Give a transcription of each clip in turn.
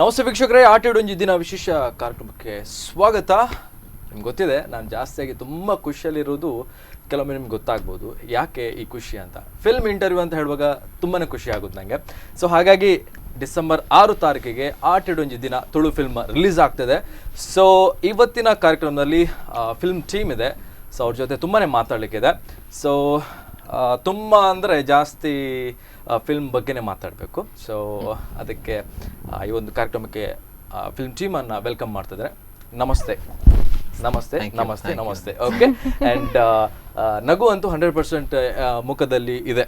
ನಮಸ್ತೆ ವೀಕ್ಷಕರೇ, ಆಟಿಡೊಂಜಿ ದಿನ ವಿಶೇಷ ಕಾರ್ಯಕ್ರಮಕ್ಕೆ ಸ್ವಾಗತ. ನಿಮ್ಗೆ ಗೊತ್ತಿದೆ, ನಾನು ಜಾಸ್ತಿಯಾಗಿ ತುಂಬ ಖುಷಿಯಲ್ಲಿರೋದು. ಕೆಲವೊಮ್ಮೆ ನಿಮ್ಗೆ ಗೊತ್ತಾಗ್ಬೋದು ಯಾಕೆ ಈ ಖುಷಿ ಅಂತ. ಫಿಲ್ಮ್ ಇಂಟರ್ವ್ಯೂ ಅಂತ ಹೇಳುವಾಗ ತುಂಬಾ ಖುಷಿ ಆಗುತ್ತೆ ನನಗೆ. ಸೊ ಹಾಗಾಗಿ ಡಿಸೆಂಬರ್ 6 ತಾರೀಕಿಗೆ ಆಟಿಡೊಂಜಿ ದಿನ ತುಳು ಫಿಲ್ಮ್ ರಿಲೀಸ್ ಆಗ್ತಿದೆ. ಸೊ ಇವತ್ತಿನ ಕಾರ್ಯಕ್ರಮದಲ್ಲಿ ಫಿಲ್ಮ್ ಟೀಮ್ ಇದೆ. ಸೊ ಅವ್ರ ಜೊತೆ ತುಂಬಾ ಮಾತಾಡಲಿಕ್ಕಿದೆ. ಸೊ ತುಂಬ ಅಂದರೆ ಜಾಸ್ತಿ ಫಿಲ್ಮ್ ಬಗ್ಗೆನೇ ಮಾತಾಡಬೇಕು. ಸೊ ಅದಕ್ಕೆ ಈ ಒಂದು ಕಾರ್ಯಕ್ರಮಕ್ಕೆ ಫಿಲ್ಮ್ ಟೀಮನ್ನು welcome ಮಾಡ್ತಿದ್ದಾರೆ. Namaste, namaste. Thank you, namaste. Thank you. Namaste. Okay, and ನಗು ಅಂತೂ 100% ಮುಖದಲ್ಲಿ ಇದೆ.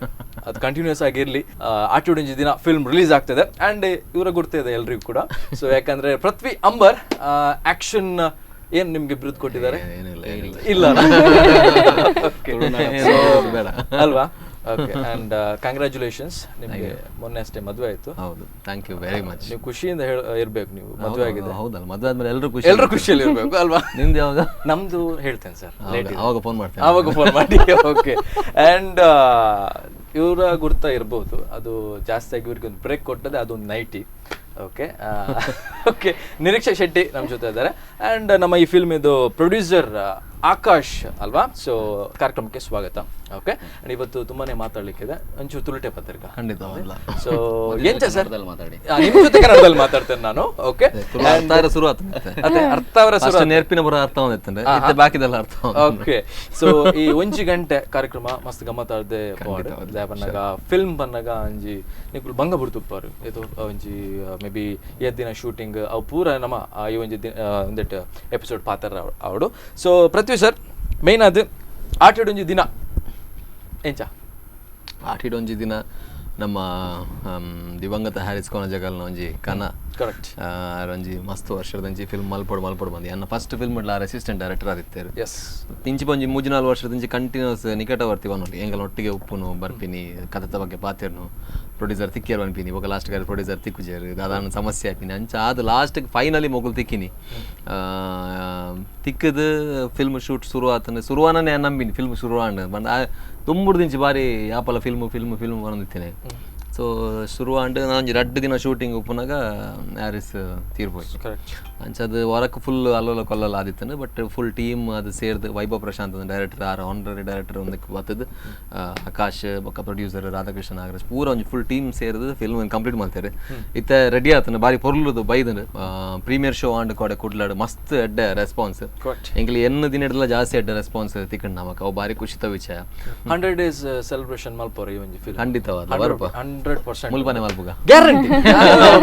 ಅದು ಕಂಟಿನ್ಯೂಸ್ ಆಗಿರಲಿ. ಆಟಿಡೊಂಜಿ ದಿನ ಫಿಲ್ಮ್ ರಿಲೀಸ್ ಆಗ್ತದೆ. ಆ್ಯಂಡ್ ಇವರ ಗುರ್ತಿದೆ ಎಲ್ರಿಗೂ ಕೂಡ. ಸೊ ಯಾಕಂದ್ರೆ ಪೃಥ್ವಿ ಅಂಬರ್ ಆಕ್ಷನ್ ಏನ್ ನಿಮ್ಗೆ ಬಿರುದು ಕೊಟ್ಟಿದ್ದಾರೆ? ಏನಿಲ್ಲ, ಏನಿಲ್ಲ. ಇಲ್ಲ. Okay. ತುಳುನಾಡ So, ಬೇಡ. ಅಲ್ವಾ? Okay, and congratulations. ನಿಮಗೆ ಮೊನ್ನೆ ಅಷ್ಟೇ ಮದುವೆ ಆಯ್ತು. ಹೌದು, thank you very much. ನೀವು ಖುಷಿಯಿಂದ ಹೇಳ ಇರ್ಬೇಕು, ನೀವು ಮದುವೆ ಆಗಿದೆ. ಹೌದಲ್ಲ, ಮದುವೆ ಆದ್ಮೇಲೆ ಎಲ್ಲರೂ ಖುಷಿ. ಎಲ್ಲರೂ ಖುಷಿಯಲ್ಲಿ ಇರ್ಬೇಕು ಅಲ್ವಾ? ನಿಮ್ದು ಯಾವಾಗ? ನಮ್ದು ಹೇಳ್ತೇನೆ ಸರ್. ಆವಾಗ ಫೋನ್ ಮಾಡ್ತೇನೆ. ಆವಾಗ ಫೋನ್ ಮಾಡಿ. ಓಕೆ, ಆ್ಯಂಡ್ ಇವರ ಗುರ್ತ ಇರ್ಬೋದು. ಅದು ಜಾಸ್ತಿಯಾಗಿ ಇವ್ರಿಗೆ ಒಂದು ಬ್ರೇಕ್ ಕೊಟ್ಟದೆ ಅದೊಂದು nighty. Okay okay Niriksha Shetty ನಮ್ಮ ಜೊತೆ ಇದ್ದಾರೆ. ಆ್ಯಂಡ್ ನಮ್ಮ ಈ ಫಿಲ್ಮ್ ಇದು ಪ್ರೊಡ್ಯೂಸರ್ ಆಕಾಶ್ ಅಲ್ವಾ? ಸೊ ಕಾರ್ಯಕ್ರಮಕ್ಕೆ ಸ್ವಾಗತ. ಓಕೆ, ಆ್ಯಂಡ್ ಇವತ್ತು ತುಂಬಾನೇ ಮಾತಾಡ್ಲಿಕ್ಕಿದೆ. ಒಂಚೂರು ತುಳುಟೆ ಪತ್ರಿಕಾ. ಖಂಡಿತ. ಸೊ ಎಂಚ ಸರ್? ಕನ್ನಡದಲ್ಲಿ ಮಾತಾಡಿ. ನಿಮ್ಮ ಜೊತೆ ಕನ್ನಡದಲ್ಲಿ ಮಾತಾಡ್ತೇನೆ ನಾನು. ಓಕೆ. ತುಳು ಅರ್ಥ ಆದ್ರೆ ಶುರು ಆತು ಮತ್ತೆ. ಅದೇ ಅರ್ಥ ಅವರ First ನೇರ್ಪಿನ ಬರೋ ಅರ್ಥ ಒಂದಿತ್ತಂದ್ರೆ ಇತ್ತೆ ಬಾಕಿದೆಲ್ಲ ಅರ್ಥ ಒಂದು. ಓಕೆ, ಸೊ ಈ ಒಂಜಿ ಗಂಟೆ ಕಾರ್ಯಕ್ರಮ ಮಸ್ತ್ ಗಮ್ಮತ್ತಾಡ್ದೆ. ಬನ್ನಗ ಫಿಲ್ಮ್ ಬನ್ನಗ ಅಂಜಿ ನಿಕುಲು ಬಂಗ ಬುಡ್ತುಪ್ಪಾರು. ಇದು ಒಂಜಿ ಮೇ ಬಿ ಏತ್ ದಿನ ಶೂಟಿಂಗ್ ಅವು ಪೂರ ನಮ್ಮ ಈ ಒಂಜಿ ಒಂದೆಟ್ ಎಪಿಸೋಡ್ ಪಾತ್ರ ಅವಡು. ಸೊ ಪೃಥ್ವಿ ಸರ್, ಮೇನ್ ಅದು ಆಟಿಡೊಂಜಿ ದಿನ ಎಂಚ? ಆಟಿಡೊಂಜಿ ದಿನ ನಮ್ಮ ದಿವಂಗತ ಹ್ಯಾರಿಸ್ ಕೋನಜಗಲ್ನ ಒಂಜಿ ಕನ. ಒಂಜಿ ಮಸ್ತ್ ವರ್ಷದಂಜಿ ಫಿಲ್ಮ್ ಮಲ್ಪೊಡು ಮಲ್ಪೊಡು ಬಂದು ಎನ್ನ ಫಸ್ಟ್ ಫಿಲ್ಮ್ ಆರ್ ಅಸಿಸ್ಟೆಂಟ್ ಡೈರೆಕ್ಟರ್ ಆದಿತ್ತೇರು. ಇಂಚಿ ಒಂಜಿ ಮೂಜಿ ನಾಲ್ ವರ್ಷದಿಂಚಿ ಕಂಟಿನ್ಯೂಸ್ ನಿಕಟವರ್ತಿ ಬನ್ನೋಲಿ ಎಂಗಲ ಒಟ್ಟಿಗೆ ಉಪ್ಪುನು ಬರ್ಪಿನಿ, ಕಥೆತ ಬಗ್ಗೆ ಪಾತಿರ್ನು, ಪ್ರೊಡ್ಯೂಸರ್ ತಿಕ್ಕಿಯರ್ ಅನ್ಪಿನಿ. ಬೊಕ ಲಾಸ್ಟ್ ಪ್ರೊಡ್ಯೂಸರ್ ತಿಕ್ಕುಜೇರು, ದಾದಾನ ಸಮಸ್ಯೆ ಆಪಿನಿ. ಅಂಚ ಅದು ಲಾಸ್ಟ್ ಫೈನಲಿ ಮೊಗುಲ್ ತಿಕ್ಕಿನಿ. ತಿಕ್ಕದು ಫಿಲ್ಮ್ ಶೂಟ್ ಶುರು ಆತನ ಶುರುವಾನೇ ನಂಬಿನಿ ಫಿಲ್ಮ್ ಶುರು ಆಂಡ್ ಬಂದ ದುಂಬುಡ್ದಿಂಚಿ ಬಾರಿ ಯಾಪಲ film film film ಬರಂದಿತ್ತೇನೆ. So ಶುರು ಆಂಡ್ ನಾನು ರಡ್ಡು ದಿನ ಶೂಟಿಂಗ್ ಉಪ್ಪುನಾಗ ಹ್ಯಾರಿಸ್ ತೀರ್ಪೋಯ್ತು. ಅಂಚ ಅದು ವಾರಕ್ಕೆ ಫುಲ್ ಅಲ್ಲೋಲ ಕೊಲ್ಲಲ ಆದಿತ್ತನು. But full team ಅದು ಸೇರ್ದು Vaibhav Prashant director, R honorary director ಒಂದಕ್ಕೆ ಬತ್ತದು, ಆಕಾಶ್ ಬೊಕ್ಕ ಪ್ರೊಡ್ಯೂಸರ್ ರಾಧಾಕೃಷ್ಣ ನಾಗರಾಜ್ ಪೂರ ಒಂಜಿ ಫುಲ್ ಟೀಮ್ ಸೇರಿದು ಫಿಲ್ಮ್ ಕಂಪ್ಲೀಟ್ ಮಾಡ್ತಾರೆ. ಇತ್ತೆ ರೆಡಿ ಆತನ, ಬಾರಿ ಪೊರ್ಲುದು ಬೈದನು. ಪ್ರೀಮಿಯರ್ ಶೋ ಆಂಡ್ ಕೊಡೆ ಕುಡ್ಲಾಡು ಮಸ್ತ್ ಎಡ್ಡೆ ರೆಸ್ಪಾನ್ಸ್. ಎಂಕ್ಲೆ ಎನ್ನು ದಿನ ಹಿಡ್ದಲ ಜಾಸ್ತಿ ಎಡ್ಡೆ ರೆಸ್ಪಾನ್ಸ್ ತಿಕ್ಕಂಡು ನಮಕ್. ಅವು ಬಾರಿ ಖುಷಿತ ವಿಷಯ. 100 ಡೇಸ್ ಸೆಲೆಬ್ರೇಷನ್ ಮಲ್ಪೋರು ಈ ಒಂಜಿ ಫಿಲ್ಮ್? ಖಂಡಿತವಾದ ಬರ್ಪ. 100%. ಮುಲ್ಪನೆ ಮಲ್ಪುಗ. ಗ್ಯಾರಂಟಿ,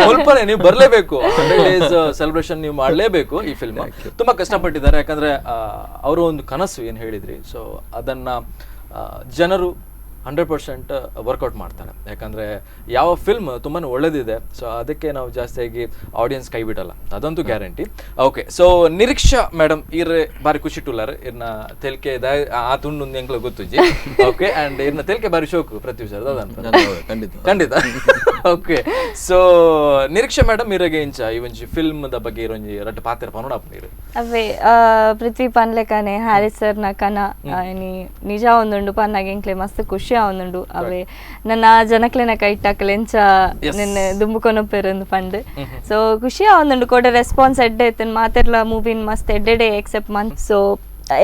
ಮುಲ್ಪನೆ ನೀವು ಬರಲೇಬೇಕು. 100 ಡೇಸ್ ಸೆಲೆಬ್ರೇಷನ್ ನೀವು ಮಾಡಲೇಬೇಕು. ಈ ಫಿಲ್ಮ್ ತುಂಬಾ ಕಷ್ಟಪಟ್ಟಿದ್ದಾರೆ. ಯಾಕಂದ್ರೆ ಅವರು ಒಂದು ಕನಸು ಏನು ಹೇಳಿದ್ರಿ, ಸೊ ಅದನ್ನ ಜನರು 100% ವರ್ಕೌಟ್ ಮಾಡ್ತಾರೆ. ಯಾಕಂದ್ರೆ ಯಾವ ಫಿಲ್ಮ್ ತುಂಬಾನೇ ಒಳ್ಳೇದಿದೆ, ಸೊ ಅದಕ್ಕೆ ನಾವು ಜಾಸ್ತಿಯಾಗಿ ಆಡಿಯನ್ಸ್ ಕೈ ಬಿಡಲ್ಲ, ಅದಂತೂ guarantee. Okay, so Niriksha madam ಇರ್ ಬಾರಿ ಖುಷಿ ಟುಲ್ಲರ್. ಇರ್ನ ತೆಲ್ಕೆ ಆ ತುಂಡು ಎಂಕ್ಲ ಗೊತ್ತುಜ್ಜಿ. ಓಕೆ, ಅಂಡ್ ಇರ್ನ ತೆಲ್ಕೆ ಬಾರಿ ಶೋಕು ಪ್ರತಿ ಸರ್. ಹೌದು, ಖಂಡಿತ. ಖಂಡಿತ. ಓಕೆ, ಸೊ ನಿರೀಕ್ಷಾ ಮೇಡಮ್ ಇರಗೆ ಇಂಚ ಈ ಒಂಜಿ ಫಿಲ್ಮ್ the ಬಗ್ಗೆ ಇರೊಂಜಿ ರಡ್ಡ್ ಪಾತ್ರ ಪನೋಡ ನೀರು. ಅವೇ ಪೃಥ್ವಿ ಪನ್ಲೆಕನೆ ಹ್ಯಾರಿಸ್ ಸರ್ ನ ಕನ ಇನಿ ನಿಜ ಒಂದುಂಡು ಪನ್ನಾಗ ಎಂಕ್ಲೆ ಮಸ್ತ್ ಖುಷಿ ಆವೊಂದುಂಡು. ಅವೇ ನನ್ನ ಜನಕ್ಲೆನ ಕೈಟಾಕಲೆ ಎಂಚ ನಿನ್ನೆ ದುಂಬುಕೊನೊಪ್ಪೆರೊಂದು ಪಂಡ್. ಸೊ ಖುಷಿ ಆವೊಂದುಂಡು. ಕೋಡೆ ರೆಸ್ಪಾನ್ಸ್ ಎಡ್ಡೆ ಇತ್ತು, ಮಾತೆರ್ಲ ಮೂವಿನ್ ಮಸ್ತ್ ಎಡ್ಡೆಡೆ ಎಕ್ಸೆಪ್ಟ್ ಮನ್. So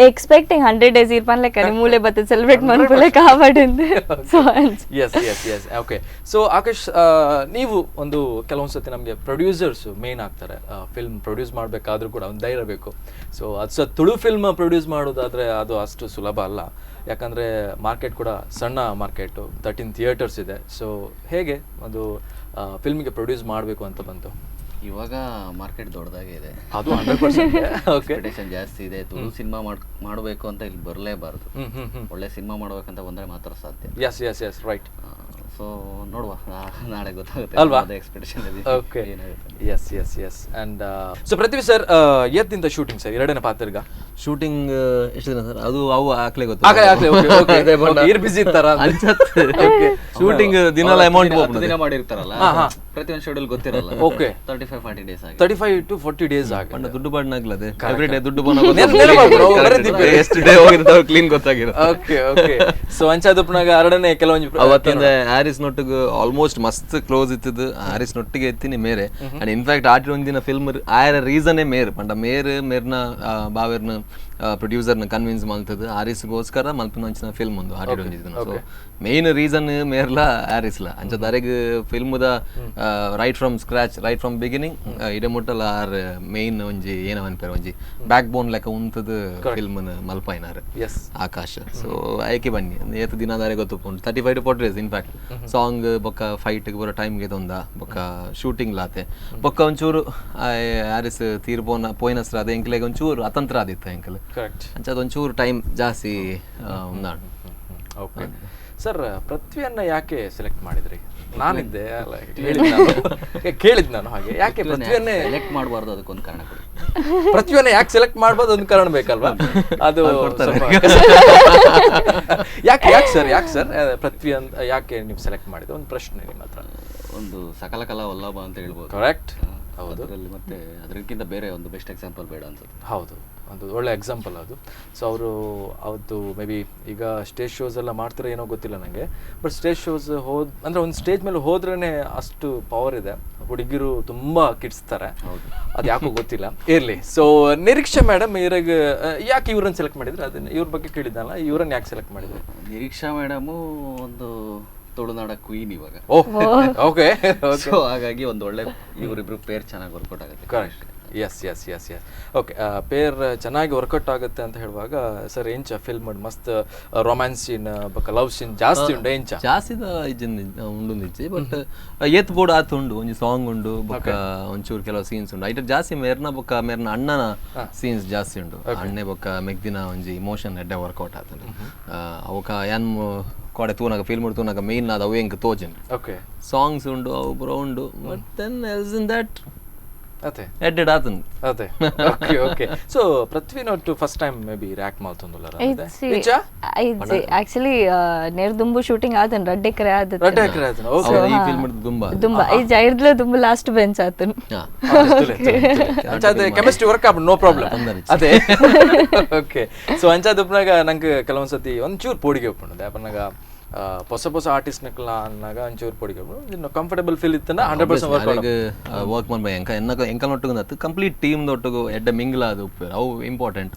expecting 100 days ಇರ್ ಪನ್ಲೆಕನೆ ಮೂಲೆ ಬತ್ತ celebrate ಮನ್ಪುಲೆ ಕಾವಡಿಂದು. So yes, okay. So Akash, ನೀವು ಒಂದು ಕೆಲವೊಂದು ಸತಿ ನಮಗೆ ಪ್ರೊಡ್ಯೂಸರ್ಸ್ ಮೇನ್ ಆಗ್ತಾರೆ. ಫಿಲ್ಮ್ ಪ್ರೊಡ್ಯೂಸ್ ಮಾಡಬೇಕಾದ್ರೂ ಕೂಡ ಒಂದು ಧೈರ್ಯ ಬೇಕು. ಸೊ ಅದು ಸಹ ತುಳು ಫಿಲ್ಮ್ ಪ್ರೊಡ್ಯೂಸ್ ಮಾಡೋದಾದರೆ ಅದು ಅಷ್ಟು ಸುಲಭ ಅಲ್ಲ. ಯಾಕಂದರೆ ಮಾರ್ಕೆಟ್ ಕೂಡ ಸಣ್ಣ ಮಾರ್ಕೆಟು, 13 ಥಿಯೇಟರ್ಸ್ ಇದೆ. ಸೊ ಹೇಗೆ ಒಂದು ಫಿಲ್ಮಿಗೆ ಪ್ರೊಡ್ಯೂಸ್ ಮಾಡಬೇಕು ಅಂತ ಬಂತು? ಇವಾಗ ಮಾರ್ಕೆಟ್ ದೊಡ್ಡದಾಗೆ ಇದೆ. ಅದು 100%. ಓಕೆ. ಎಕ್ಸ್ಪೆಕ್ಟೇಷನ್ ಜಾಸ್ತಿ ಇದೆ. ತುಳು ಸಿನಿಮಾ ಮಾಡಬೇಕು ಅಂತ ಇಲ್ಲಿ ಬರಲೇಬಾರದು. ಹ್ಮ್ ಹ್ಮ್ ಹ್ಮ್ ಒಳ್ಳೆ ಸಿನಿಮಾ ಮಾಡ್ಬೇಕಂತ ಬಂದ್ರೆ ಮಾತ್ರ ಸಾಧ್ಯ. Yes, right. So ನೋಡುವ, ನಾಳೆ ಗೊತ್ತಾಗುತ್ತೆ. ಅಲ್ವಾ? ಅದೇ ಎಕ್ಸ್ಪೆಕ್ಟೇಷನ್. ಓಕೆ. ಏನಾಗುತ್ತೆ. Yes, and so Prithvi sir, ಎತ್ತಿಂದ shooting sir ಎರಡನೇ ಪಾತ್ರಗ? ಶೂಟಿಂಗ್ ಎಷ್ಟು ದಿನ ಸರ್? ಅದು ಅವು ಆಕ್ಲೆ ಗೊತ್ತು. ಆಗಲೇ ಆಗಲೇ. ಓಕೆ ಓಕೆ ಅದೇ ಬಣ್ಣ. ಇರ್ ಬಿಸಿ ಇರ್ತಾರ. ಶೂಟಿಂಗ್ ದಿನಲ ಅಮೌಂಟ್ 10 ದಿನ ಮಾಡಿರ್ತಾರಲ್ಲ, ಪ್ರತಿಯೊಂದು ಶೆಡ್ಯೂಲ್ ಗೊತ್ತಿರಲ್ಲ. 35-40 ಡೇಸ್ ಆಗಿ. 35 to 40 days ಆಗಿ. ಬಣ್ಣ ದುಡ್ಡು ಬಣ್ಣ ಆಗ್ಲದೆ ಎವ್ರಿ ಡೇ ದುಡ್ಡು ಬಣ್ಣ. ನೆನಪು ಆಗ್ಬಿಡು, ಬರೀ ದಿಬ್ಬೆ. ಎಷ್ಟು ಡೇ ಹೋಗಿರ್ತಾವ ಕ್ಲೀನ್ ಗೊತ್ತಾಗಿರುತ್ತೆ. Okay okay, so ಅಂಚಾದಪ್ಪನಾಗ ಎರಡನೇ ಕೆಲವೊಂದು ಅವತ್ತೊಂದು ಹ್ಯಾರಿಸ್ Harris ನೊಟ್ಟಿಗೆ almost ಮಸ್ತ್ ಕ್ಲೋಸ್ ಇತ್ತದು. ಹ್ಯಾರಿಸ್ ನೊಟ್ಟಿಗೆ ಎತ್ತಿನಿ ಮೇರೆ. And in fact ಆಟಿ ಒಂದಿನ ಫಿಲ್ಮ್ ಆಯರ ರೀಸನೇ ಮೇರ್ ಪಂಡ ಮೇರ್ ಮೇರ್ನ ಬಾವೆರ್ನ ಪ್ರೊಡ್ಯೂಸರ್ನ ಕನ್ವಿನ್ಸ್ ಮಲ್ತದು ಹ್ಯಾರಿಸ್ಗೋಸ್ಕರ ಮಲ್ಪುನಂಚಿನ ಫಿಲ್ಮ್ ಒಂದು ಆಟಿ ಒಂಜಿ ದಿನ. So main reason ಮೇರ್ಲ ಹ್ಯಾರಿಸ್ಲ. ಅಂಚ ದಾರೆಗ್ ಫಿಲ್ಮ್ದ right from scratch, right from beginning ಇಡೆ ಮುಟ್ಟಲ R main ಒಂಜಿ ಏನ ಅನ್ಪೇರು ಒಂಜಿ ಬ್ಯಾಕ್ ಬೋನ್ ಲೆಕ್ಕ ಉಂತದು ಫಿಲ್ಮ್ ಮಲ್ಪಾಯಿನಾರ್ ಆಕಾಶ್. ಸೊ ಆಯ್ಕೆ ಬನ್ನಿ ಏತ್ ದಿನ ದಾರೆ ಗೊತ್ತುಂಡು 35 to 40 days in fact song ಬೊಕ್ಕ ಫೈಟ್ ಬರೋ ಟೈಮ್ಗೆ ತೊಂದ ಬೊಕ್ಕ ಶೂಟಿಂಗ್ ಲಾತೆ ಬೊಕ್ಕ ಒಂಚೂರು ಹ್ಯಾರಿಸ್ ತೀರ್ ಪೋನ ಪೋಯಿನಸ್ರ ಅದು ಎಂಕ್ಲೆಗ್ ಒಂಚೂರು ಅತಂತ್ರ ಆದಿತ್ತು ಎಂಕಲ್. ಅಂಚ ಅದೊಂಚೂರು ಟೈಮ್ ಜಾಸ್ತಿ ಉಂದಾಂಡು. ಓಕೆ ಸರ್, ಪೃಥ್ವಿಯನ್ನ ಯಾಕೆ ಸೆಲೆಕ್ಟ್ ಮಾಡಿದ್ರಿ? ನಾನಿದ್ದೆ ಅಲ್ಲ, ಹೇಳಿದ್ ನಾನು. ಕೇಳಿದ್ ನಾನು ಹಾಗೆ, ಯಾಕೆ ಪೃಥ್ವಿಯನ್ನೇ ಸೆಲೆಕ್ಟ್ ಮಾಡಬಾರ್ದು, ಅದಕ್ಕೊಂದು ಕಾರಣ ಕೊಡಿ. ಪೃಥ್ವಿಯನ್ನ ಯಾಕೆ ಸೆಲೆಕ್ಟ್ ಮಾಡ್ಬೋದು ಒಂದು ಕಾರಣ ಬೇಕಲ್ವಾ? ಅದು ಸ್ವಲ್ಪ ಯಾಕೆ ಯಾಕೆ ಸರ್, ಯಾಕೆ ಸರ್ ಪೃಥ್ವಿ ಅಂತ ಯಾಕೆ ನೀವು ಸೆಲೆಕ್ಟ್ ಮಾಡಿದ್ದು ಒಂದು ಪ್ರಶ್ನೆ ನಿಮ್ಮ ಹತ್ರ. ಒಂದು ಸಕಲ ಕಲಾ ವಲ್ಲಭ ಅಂತ ಹೇಳ್ಬೋದು. ಕರೆಕ್ಟ್, ಹೌದು. ಅದರಲ್ಲಿ ಮತ್ತೆ ಅದಕ್ಕಿಂತ ಬೇರೆ ಒಂದು ಬೆಸ್ಟ್ ಎಕ್ಸಾಂಪಲ್ ಬೇಡ ಅನ್ಸುತ್ತೆ. ಹೌದು, ಒಂದು ಒಳ್ಳೆ ಎಕ್ಸಾಂಪಲ್ ಅದು. ಸೊ ಅವರು ಅವತ್ತು ಮೇ ಬಿ ಈಗ ಸ್ಟೇಜ್ ಶೋಸ್ ಎಲ್ಲ ಮಾಡ್ತಾರೆ ಏನೋ ಗೊತ್ತಿಲ್ಲ ನನಗೆ, but stage shows ಹೋದ್ ಅಂದರೆ ಒಂದು ಸ್ಟೇಜ್ ಮೇಲೆ ಹೋದ್ರೇ ಅಷ್ಟು ಪವರ್ ಇದೆ. ಹುಡುಗಿರು ತುಂಬ ಕಿಡ್ಸ್ತಾರೆ, ಅದು ಯಾಕೋ ಗೊತ್ತಿಲ್ಲ, ಇರಲಿ. ಸೊ ನಿರೀಕ್ಷಾ ಮೇಡಮ್ ಇವ್ರಿಗೆ ಯಾಕೆ ಇವ್ರನ್ನ ಸೆಲೆಕ್ಟ್ ಮಾಡಿದ್ರು? ಅದನ್ನ ಇವ್ರ ಬಗ್ಗೆ ಕೇಳಿದ್ನಲ್ಲ, ಇವ್ರನ್ನ ಯಾಕೆ ಸೆಲೆಕ್ಟ್ ಮಾಡಿದ್ರು? ನಿರೀಕ್ಷಾ ಮೇಡಮು ಒಂದು ತುಳುನಾಡ ಕ್ವೀನ್ ಇವಾಗ. Oh, okay. ಸೊ ಹಾಗಾಗಿ ಒಂದು ಒಳ್ಳೆ ಇವರಿಬ್ರು ಪೇರ್ ಚೆನ್ನಾಗಿ ವರ್ಕೌಟ್ ಆಗುತ್ತೆ. Correct, yes, okay. Pair ಚೆನ್ನಾಗಿ ವರ್ಕೌಟ್ ಆಗುತ್ತೆ ಅಂತ ಹೇಳುವಾಗ ಸರ್, ಎಂಚ ಫಿಲ್ಮ್ ಮಸ್ತ್ ರೊಮ್ಯಾನ್ಸ್ ಸೀನ್ ಬೊಕ್ಕ ಲವ್ ಸೀನ್ ಜಾಸ್ತಿ ಉಂಟು ಎಂಚ? ಜಾಸ್ತಿ ಉಂಡು ಇಜ್ಜಿ, ಬಟ್ ಏತ್ ಬೋರ್ಡ್ ಆತು ಉಂಡು. ಒಂಜಿ ಸಾಂಗ್ ಉಂಡು, ಬೊಕ್ಕ ಒಂಚೂರು ಕೆಲವು ಸೀನ್ಸ್ ಉಂಡು. ಐಟ ಜಾಸ್ತಿ ಮೇರ್ನ ಬೊಕ್ಕ ಮೇರ್ನ ಅಣ್ಣನ ಸೀನ್ಸ್ ಜಾಸ್ತಿ ಉಂಡು. ಅಣ್ಣೆ ಬೊಕ್ಕ ಮೆಗ್ದಿನ ಒಂಜಿ ಇಮೋಷನ್ ಎಡ್ಡೆ ವರ್ಕೌಟ್ ಆತಂಡು. ಅವಕ ಯಾನ್ ಕೋಡೆ ತೂನಾಗ ಫಿಲ್ಮ್ ತೂನಾಗ ಮೇನ್ ಅದು ಅವು ಎಂಕ್ ತೋಜಂಡು. ಸಾಂಗ್ಸ್ ಉಂಡು, ಅವು ಪೂರ ಉಂಡು, but then else in that ಅದೇ ಎಡ್ಡೆಡ್ ಆತಂಡು. ಅದೇ, okay okay. So Prithvi not first time may be react ಮಾಡ್ತಂದುಲ್ಲ? ಇಜ್ಜಿ, ಆಕ್ಚುಲಿ ನೇರ್ ದುಂಬು ಶೂಟಿಂಗ್ ಆತನ್ ರಡ್ಡ್ ಎಕರೆ ಆದತ್. ರಡ್ಡ್ ಎಕರೆ ಆತನ, ಓಕೆ. ಹೌದು, ಈ ಫಿಲ್ಮ್ ತುಂಬಾ ದುಂಬ ಈ ಜೈರ್ದ್ಲ ದುಂಬು ಲಾಸ್ಟ್ ಬೆಂಚ್ ಆತನ್. ಅಂಚಾದ ಕೆಮಿಸ್ಟ್ರಿ ವರ್ಕ್ ಆಪುಂಡು, ನೋ ಪ್ರಾಬ್ಲಮ್. ತೊಂದರೆ. ಅದೇ, ಓಕೆ. ಸೊ ಅಂಚಾದ ಉಪ್ಪುನಾಗ ನಂಗೆ ಕೆಲವೊಂದ್ಸತಿ ಒಂಚೂರು ಪೋಡಿಗೆ ಉಪ್ಪುಂಡು. ಯಾಪನಾಗ ಹೊಸ ಹೊಸ ಆರ್ಟಿಸ್ಟ್ ನಕ್ಲ ಅನ್ನಾಗ ಒಂಚೂರು ಪೋಡಿಗೆ ಉಪ್ಪುಂಡು. ಕಂಫರ್ಟಬಲ್ ಫೀಲ್ ಇತ್ತನ 100% ವರ್ಕ್. ವರ್ಕ್ ಮನ್ಬ ಎಂಕ ಎನ್ನ ಎಂಕಲ್ ಒಟ್ಟುಗು ಅಂದತ್ತು ಕಂಪ್ಲೀಟ್ ಟೀಮ್ ದೊಟ್ಟುಗು ಎಡ್ಡೆ ಮಿಂಗ್ಲ್ ಆದ್ ಉಪ್ಪೇರು, ಅವು ಇಂಪಾರ್ಟೆಂಟ್.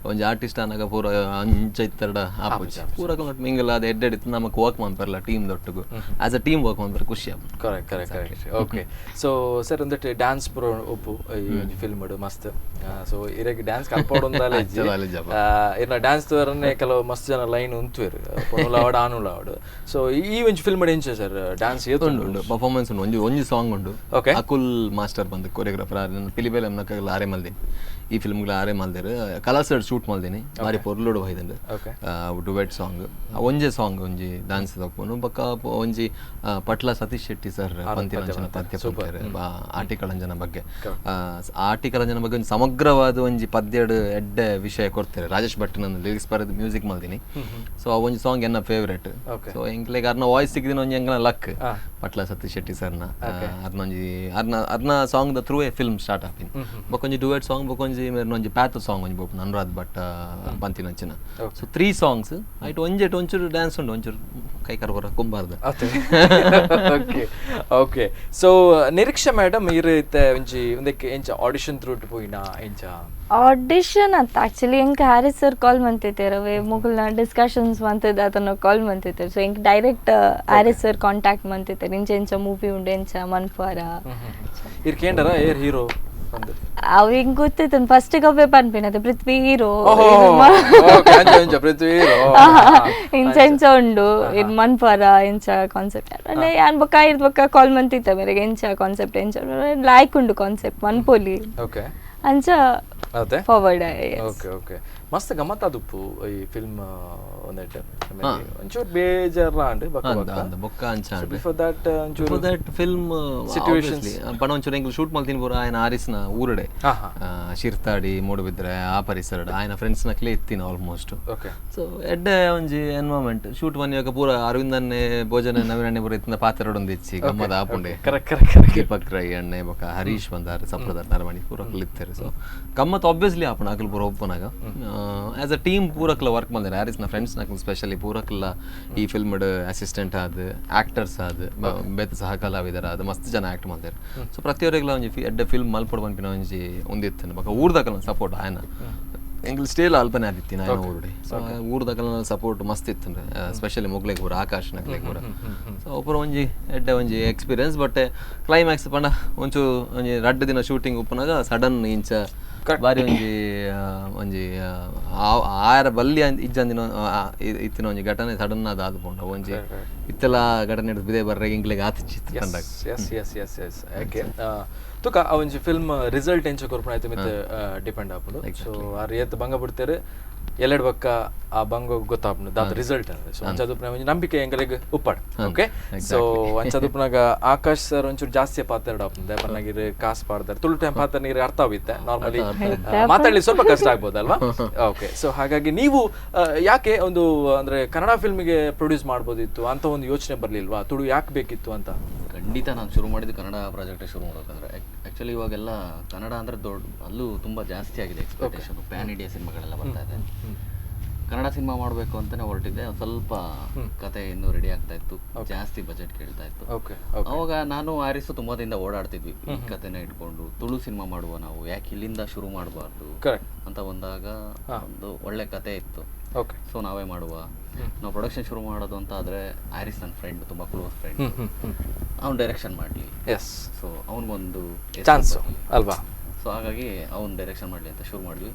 ಒಂಜಿ ಆರ್ಟಿಸ್ಟ್ ಆನಾಗ ಪೂರ ಅಂಚ ಇತ್ತರಡ ಆಪುಜಿ. ಪೂರ ಮಿಂಗಲ್ ಆದ್ ಎಡ್ಡೆ ಇತ್ತು ನಮಕ್ ವರ್ಕ್ ಮನ್ಪೆರ್ಲ ಟೀಮ್ ದೊಟ್ಟುಗು as a team work ಮನ್ಪೆರ್ ಖುಷಿ ಆಪುಂಡು. Correct, okay. So sir, ಒಂದಟ್ಟು dance ಪೂರ ಉಪ್ಪು ಈ ಒಂಜಿ ಫಿಲ್ಮ್ ಮಸ್ತ್. ಸೊ ಇರೆಗ್ ಡ್ಯಾನ್ಸ್ ಕಲ್ಪೋಡು. ಅಚ್ಚ ಜಪ. ಇರ್ನ ಡ್ಯಾನ್ಸ್ ತೋರನೆ ಕೆಲವು ಮಸ್ತ್ ಜನ ಲೈನ್ ಉಂತುವೆರ್, ಪೊಣ್ಣುಲ ಆವಡ್ ಆನುಲ ಆವಡ್. ಸೊ ಈ ಒಂಜಿ ಫಿಲ್ಮ್ ಎಂಚ ಸರ್, ಡ್ಯಾನ್ಸ್ ಏತ್? ಉಂಡು ಉಂಡು, ಪರ್ಫಾರ್ಮೆನ್ಸ್ ಉಂಡು. ಒಂಜಿ ಒಂಜಿ ಸಾಂಗ್ ಉಂಡು. ಅಕುಲ್ ಮಾಸ್ಟರ್ ಬಂದು ಕೊರಿಯೋಗ್ರಾಫರ್ ಪಿಲಿಬೇಲೆ ನಕಲ್ ಆರೆ ಮಲ್ದಿನಿ. ಈ ಫಿಲ್ಮ್ಗಳ ಆರೆ ಮಲ್ದೇರು. ಕಲರ್ಸ್ ಶೂಟ್ ಮಲ್ದಿನಿ, ಬಾರಿ ಪೊರ್ಲುಡು ಹೊಯ್ದಂಡು. ಡುವೆಟ್ ಸಾಂಗ್, ಒಂಜೆ ಸಾಂಗ್ ಒಂಜಿ ಡ್ಯಾನ್ಸ್ ತಪ್ಪುನು. ಬೊಕ್ಕ ಒಂಜಿ ಪಟ್ಲ ಸತೀಶ್ ಶೆಟ್ಟಿ ಸರ್ ಪಂತಿನಂಚನ ಪದ್ಯ ಪಂತೆರ್ ಆಟಿಕಳಂಜನ ಬಗ್ಗೆ. ಆಟಿಕಳಂಜನ ಬಗ್ಗೆ ಒಂಜಿ ಸಮಗ್ರವಾದ ಒಂಜಿ ಪದ್ಯಡ್ ಎಡ್ಡೆ ವಿಷಯ ಕೊಡ್ತಾರೆ. ರಾಜೇಶ್ ಭಟ್ ನನ್ನ ಲಿರಿಕ್ಸ್ ಬರೆದು ಮ್ಯೂಸಿಕ್ ಮಲ್ದಿನಿ. ಸೊ ಆ ಒಂಜಿ ಸಾಂಗ್ ಎನ್ನ ಫೇವ್ರೇಟ್. ಸೊ ಎಂಕ್ಲೆಗ್ ಅರ್ನ ವಾಯ್ಸ್ ಸಿಕ್ಕಿದಿನ ಒಂಜಿ ಎಂಕ್ಲ ಲಕ್. ಪಟ್ಲ ಸತೀಶ್ ಶೆಟ್ಟಿ ಸರ್ನ ಅರ್ನ ಒಂಜಿ ಅರ್ನ ಅರ್ನ song the through A film start ಆಪಿನ್. ಬೊಕೊಂಜಿ duet song, ಬೊಕೊಂಜಿ ಮೇರ್ನ ಒಂಜಿ ಪ್ಯಾಥೋ ಸಾಂಗ್ ಒಂಜಿ ಬೋಪುನ Anurag Bhat ಪಂತಿನಂಚಿನ. So three songs ಐಟ್ ಒಂಜೆಟ್ ಒಂಚೂರು ಡ್ಯಾನ್ಸ್ ಉಂಡು, ಒಂಚೂರು ಕೈ ಕರ್ಬರ ಕುಂಬಾರ್ದ. Okay okay. So Niriksha madam, ಇರ್ ಇತ್ತೆ ಒಂಜಿ ಒಂದಕ್ಕೆ ಎಂಚ ಆಡಿಷನ್ ಥ್ರೂ ಪೋಯಿನ ಎಂಚ? ಆಡಿಷನ್ ಅಂತ ಆಕ್ಚುಲಿ ಎಂಕ್ ಹ್ಯಾರಿಸ್ ಸರ್ ಕಾಲ್ ಮಂತಿತ್ತೇರ್. ಅವೇ ಮೊಗಲ್ನ ಡಿಸ್ಕಷನ್ಸ್ ಮಂತಿದ್ದ ಅದನ್ನ ಕಾಲ್ ಮಂತಿತ್ತೇರ್. ಸೊ ಎಂಕ್ direct Harris sir contact ಮಂತಿತ್ತೇರ್, ಇಂಚ ಎಂಚ ಮೂವಿ ಉಂಡು, ಎಂಚ ಮನ್ಪುವಾರ? ಇರ್ ಕೇಂಡರ ಏರ್ ಹೀರೋ ಒಂದು? ಅವ್ ಹಿಂಗ್ ಗೊತ್ತಿತ್ತು ಫಸ್ಟ್ ಅವೇ ಪನ್ಪಿನದು ಪೃಥ್ವಿ ಹೀರೋ. ಓಹೋ, ಓಕೆ, ಅಂಚ ಅಂಚ ಪೃಥ್ವಿ ಹೀರೋ. ಇಂಚ ಇಂಚ ಉಂಡು, ಇದು ಮನ್ಪುವಾರ, ಎಂಚ ಕಾನ್ಸೆಪ್ಟ್ ಅಂದ್ರೆ ಯಾನ್ ಬೊಕ್ಕ ಇರ್ದ್ ಬೊಕ್ಕ ಕಾಲ್ ಮಂತಿತ್ತ ಮೇರೆಗೆ, ಎಂಚ ಕಾನ್ಸೆಪ್ಟ್ ಎಂಚ, ಲಾಯ್ಕ್ ಉಂಡು ಕಾನ್ಸೆಪ್ಟ್ ಮನ್ಪೊಲಿ ಅಂಚ ಅದೇ forward. Okay okay, ಮಸ್ತ್ ಗಮ್ಮತ್ ಆದುಪ್ಪು ಈ ಫಿಲ್ಮ್ ಒಂದೆಟ್. ಒಂಚೂರು ಬೇಜಾರ್ಲ ಬೊಕ್ಕ ಬೊಕ್ಕ. ಬೊಕ್ಕ ಅಂಚ. ಬಿಫೋರ್ that ಒಂಚೂರು that film Situations. ಪಣ ಒಂಚೂರು ಎಂಕ್ಲು ಶೂಟ್ ಮಲ್ತಿನ ಪೂರ ಆಯನ ಆರಿಸ್ನ ಊರುಡೆ. ಹಾ ಹಾ ಶಿರ್ತಾಡಿ ಮೂಡುಬಿದ್ರೆ ಆ ಪರಿಸರಡ್ ಆಯನ ಫ್ರೆಂಡ್ಸ್ ನಕ್ಲೆ ಇತ್ತಿನ ಆಲ್ಮೋಸ್ಟ್. ಸೊ ಎಡ್ಡೆ ಒಂಜಿ ಎನ್ವೈರ್ಮೆಂಟ್ ಶೂಟ್ ಮನಿಯಾಗ ಪೂರ ಅರವಿಂದನ್ನೇ ಭೋಜನ ನವೀನಣ್ಣೆ ಪೂರ ಇತ್ತಿನ ಪಾತ್ರಡೊಂದು ಇಚ್ಚಿ ಗಮ್ಮದ ಆಪುಂಡೆ. Correct correct correct Deepak Rai ಅಣ್ಣೆ ಬೊಕ್ಕ ಹರೀಶ್ ಬಂದಾರ ಸಪ್ರದಾರ್ ನರಮಣಿ ಪೂರ ಇತ್ತಾರೆ. ಸೊ ಗಮ್ಮತ್ ಆಬ್ವಿಯಸ್ಲಿ ಆಪುಂಡು ಅಕಲ್ ಪೂರ ಒಪ್ಪುನಾಗ. As a team ಪೂರಕ್ಲ work ಮಲ್ದಿರ ಹ್ಯಾರಿಸ್ನ friends ನಕಲ್ specially ಪೂರಕ್ಲ ಈ ಫಿಲ್ಮ್ಡ್ assistant ಆದ್ ಆಕ್ಟರ್ಸ್ ಆದ್ ಬೇತೆ ಸಹ ಕಲಾವಿದರ ಅದು ಮಸ್ತ್ ಜನ ಆಕ್ಟ್ ಮಲ್ದೇರ್. ಸೊ ಪ್ರತಿಯೊರಿಗ್ಲ ಒಂಜಿ ಎಡ್ಡೆ ಫಿಲ್ಮ್ ಮಲ್ಪೊಡು ಪನ್ಪಿನ ಒಂಜಿ ಒಂದಿತ್ತು. ಬೊಕ ಊರ್ದಕಲ್ನ ಸಪೋರ್ಟ್ ಆಯನ ಎಂಕ್ಲು ಸ್ಟೇಲ್ ಅಲ್ಪನೆ ಆದಿತ್ತಿನ ಆಯನ ಊರುಡೆ. ಸೊ ಊರ್ದಕಲ್ನ ಸಪೋರ್ಟ್ ಮಸ್ತ್ ಇತ್ತು, ಸ್ಪೆಷಲಿ ಮೊಗ್ಲೆಗ್ ಪೂರ, ಆಕಾಶ್ ನಕ್ಲೆಗ್ ಪೂರ. ಸೊ ಒಬ್ಬರು ಒಂಜಿ ಎಡ್ಡೆ ಒಂಜಿ experience. But climax ಪಂಡ ಒಂಚೂರು ಒಂಜಿ ರಡ್ಡ್ ದಿನ ಶೂಟಿಂಗ್ ಉಪ್ಪುನಾಗ ಸಡನ್ ಇಂಚ ಬಾರಿ ಒಂಜಿ ಒಂಜಿ ಆಯರ ಬಲ್ಲಿ ಇಜ್ಜಂದಿನ ಇತ್ತಿನ ಒಂಜಿ ಘಟನೆ ಸಡನ್ ಆದ್ ಆದ್ ಪೋಂಡ ಒಂಜಿ ಇತ್ತೆಲ್ಲ ಘಟನೆ ಬಿದೆ ಬರ್ರೆ ಎಂಕ್ಲೆಗ್ ಆತಿತ್ತು ಪಂಡಾಗ. S S S S okay ತುಕ ಆ ಒಂಜಿ ಫಿಲ್ಮ್ ರಿಸಲ್ಟ್ ಎಂಚ ಕೊರ್ಪುನ ಐತೆ ಮಿತ್ ಡಿಪೆಂಡ್ ಆಪುಂಡು. ಸೊ ಆರ್ ಏತ್ ಬಂಗ ಬಿಡ್ತೇರೆ ಎಲ್ಲೆಡ್ ಬೊಕ್ಕ ಆ ಬಂಗ ಗೊತ್ತಾಪುಂಡು ದಾದ ರಿಸಲ್ಟ್ ಅಂದ್ರೆ. ಸೊ ಅಂಚ ಒಂಜಿ ನಂಬಿಕೆ ಎಂಕಲೆಗ್ ಉಪ್ಪಾಡು. ಓಕೆ, ಸೊ ಅಂಚ ಉಪ್ಪುನಾಗ ಆಕಾಶ್ ಸರ್ ಒಂಚೂರು ಜಾಸ್ತಿ ಪಾತೆರಡ್ ಆಪುಂಡು ಪನ್ನಾಗಿರ್ ಕಾಸು ಪಾಡ್ದಾರೆ ತುಳು ಟೈಮ್ ಪಾತ್ರ ನೀರು ಅರ್ಥ ಆಗುತ್ತೆ, ನಾರ್ಮಲಿ ಮಾತಾಡ್ಲಿ ಸ್ವಲ್ಪ ಕಷ್ಟ ಆಗ್ಬೋದಲ್ವಾ. ಓಕೆ, ಸೊ ಹಾಗಾಗಿ ನೀವು ಯಾಕೆ ಒಂದು ಅಂದ್ರೆ ಕನ್ನಡ ಫಿಲ್ಮಿಗೆ ಪ್ರೊಡ್ಯೂಸ್ ಮಾಡ್ಬೋದಿತ್ತು ಅಂತ ಒಂದು ಯೋಚನೆ ಬರ್ಲಿಲ್ವಾ? ತುಳು ಯಾಕೆ ಬೇಕಿತ್ತು ಅಂತ? ಖಂಡಿತ ನಾನು ಶುರು ಮಾಡಿದ್ದು ಕನ್ನಡ ಪ್ರಾಜೆಕ್ಟೇ ಶುರು ಮಾಡ್ಬೇಕಂದ್ರೆ ಆ್ಯಕ್ಚುಲಿ ಇವಾಗೆಲ್ಲ ಕನ್ನಡ ಅಂದರೆ ದೊಡ್ಡ ಅಲ್ಲೂ ತುಂಬ ಜಾಸ್ತಿ ಆಗಿದೆ expectation. PAN India ಸಿನಿಮಾಗಳೆಲ್ಲ ಬರ್ತಾ ಇದೆ. ಕನ್ನಡ ಸಿನಿಮಾ ಮಾಡಬೇಕು ಅಂತಲೇ ಹೊರಟಿದ್ದೆ. ಒಂದು ಸ್ವಲ್ಪ ಕತೆ ಇನ್ನೂ ರೆಡಿ ಆಗ್ತಾ ಇತ್ತು, ಜಾಸ್ತಿ ಬಜೆಟ್ ಕೇಳ್ತಾ ಇತ್ತು. ಅವಾಗ ನಾನು ಆರಿಸು ತುಂಬ ದಿನದಿಂದ ಓಡಾಡ್ತಿದ್ವಿ ಈ ಕತೆನ ಇಟ್ಕೊಂಡು, ತುಳು ಸಿನಿಮಾ ಮಾಡುವ ನಾವು, ಯಾಕೆ ಇಲ್ಲಿಂದ ಶುರು ಮಾಡಬಾರ್ದು ಅಂತ ಬಂದಾಗ ಒಂದು ಒಳ್ಳೆ ಕತೆ ಇತ್ತು. ಸೊ ನಾವೇ ಮಾಡುವ, ನಾವು ಪ್ರೊಡಕ್ಷನ್ ಶುರು ಮಾಡೋದು ಅಂತ ಆದರೆ ಆರಿಸ್ ನನ್ನ ಫ್ರೆಂಡ್, ತುಂಬ ಕ್ಲೋಸ್ ಫ್ರೆಂಡ್, ಅವ್ನು ಡೈರೆಕ್ಷನ್ ಮಾಡಲಿ. ಸೊ ಅವನಿಗೊಂದು ಚಾನ್ಸು ಅಲ್ವಾ. ಸೊ ಹಾಗಾಗಿ ಅವ್ನು ಡೈರೆಕ್ಷನ್ ಮಾಡಲಿ ಅಂತ ಶುರು ಮಾಡಿದ್ವಿ.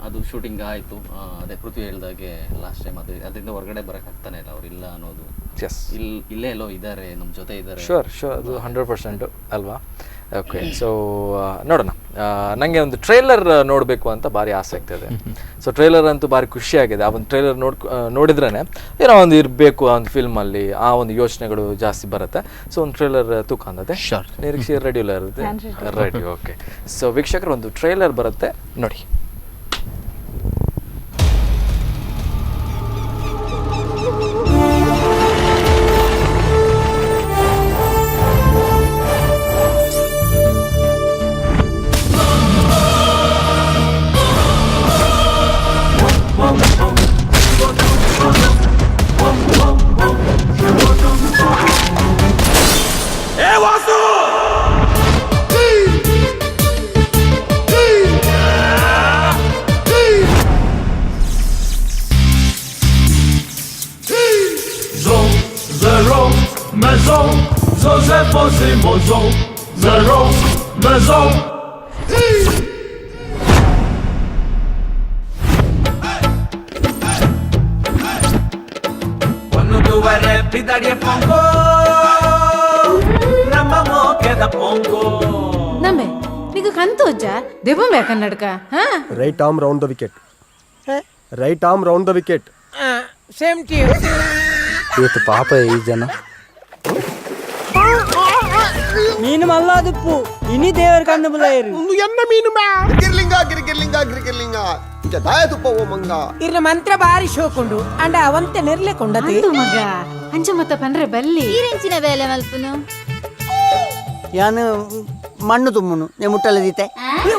ಅದು ಶೂಟಿಂಗ್ ಆಯಿತು. ಅದೇ ಪೃಥ್ವಿ ಹೇಳ್ದಾಗೆ ಲಾಸ್ಟ್ ಟೈಮ್ ಅದು ಅದರಿಂದ ಹೊರಗಡೆ ಬರೋಕ್ಕಾಗ್ತಾನೆ ಇಲ್ಲ, ಅವ್ರು ಇಲ್ಲ ಅನ್ನೋದು. ಇಲ್ಲೇ ಎಲ್ಲೋ ಇದ್ದಾರೆ, ನಮ್ಮ ಜೊತೆ ಇದ್ದಾರೆ. ಶೋರ್ ಶೋರ್, ಅದು 100% ಅಲ್ವಾ. ಓಕೆ, ಸೊ ನೋಡೋಣ. ನನಗೆ ಒಂದು ಟ್ರೈಲರ್ ನೋಡಬೇಕು ಅಂತ ಭಾರಿ ಆಸೆ ಆಗ್ತದೆ. ಸೊ ಟ್ರೈಲರ್ ಅಂತೂ ಭಾರಿ ಖುಷಿಯಾಗಿದೆ. ಆ ಒಂದು ಟ್ರೈಲರ್ ನೋಡಿದ್ರೇ ಏನೋ ಒಂದು ಇರಬೇಕು ಆ ಒಂದು ಫಿಲ್ಮಲ್ಲಿ, ಆ ಒಂದು ಯೋಚನೆಗಳು ಜಾಸ್ತಿ ಬರುತ್ತೆ. ಸೊ ಒಂದು ಟ್ರೈಲರ್ ತೂಕ ಅಂದತೆ ನಿರೀಕ್ಷೆ ರೆಡಿ ಇಲ್ಲ ಇರುತ್ತೆ ready. Okay, so ವೀಕ್ಷಕರು ಒಂದು ಟ್ರೈಲರ್ ಬರುತ್ತೆ ನೋಡಿ. ನಂಬೆ ನಿಗ ಕಂತೋಜ ದೆಬ್ಬಂಬೆ ಕನ್ನಡಕ. Right arm round the wicket, right arm round the wicket. Same to you. ಇವತ್ತು ಪಾಪ ಈ ಜನ ಮೀನು ಮಲ್ಲಾದುಪ್ಪು ಇನಿ ದೇವರ ಕಣ್ಣು ಬುಲಾಯರು ಎನ್ನ ಮೀನು ಗಿರ್ಲಿಂಗ ಗಿರ್ಗಿರ್ಲಿಂಗ ಗಿರ್ಗಿರ್ಲಿಂಗ ದಾಯ ತುಪ್ಪ ಓ ಮಂಗ. ಇರ್ನ ಮಂತ್ರ ಬಾರಿ ಶೋಕುಂಡು ಅಂಡ ಅವಂತೆ ನೆರ್ಲೆ ಕೊಂಡತೆ ಮಗ ಅಂಚ ಮತ್ತ ಪಂಡ್ರೆ ಬಲ್ಲಿ ಈರೆಂಚಿನ ಬೇಲೆ ಮಲ್ಪುನು ಯಾನು ಮಣ್ಣು ತುಮ್ಮನು ನೇ ಮುಟ್ಟಲ್ಲದೀತೆ.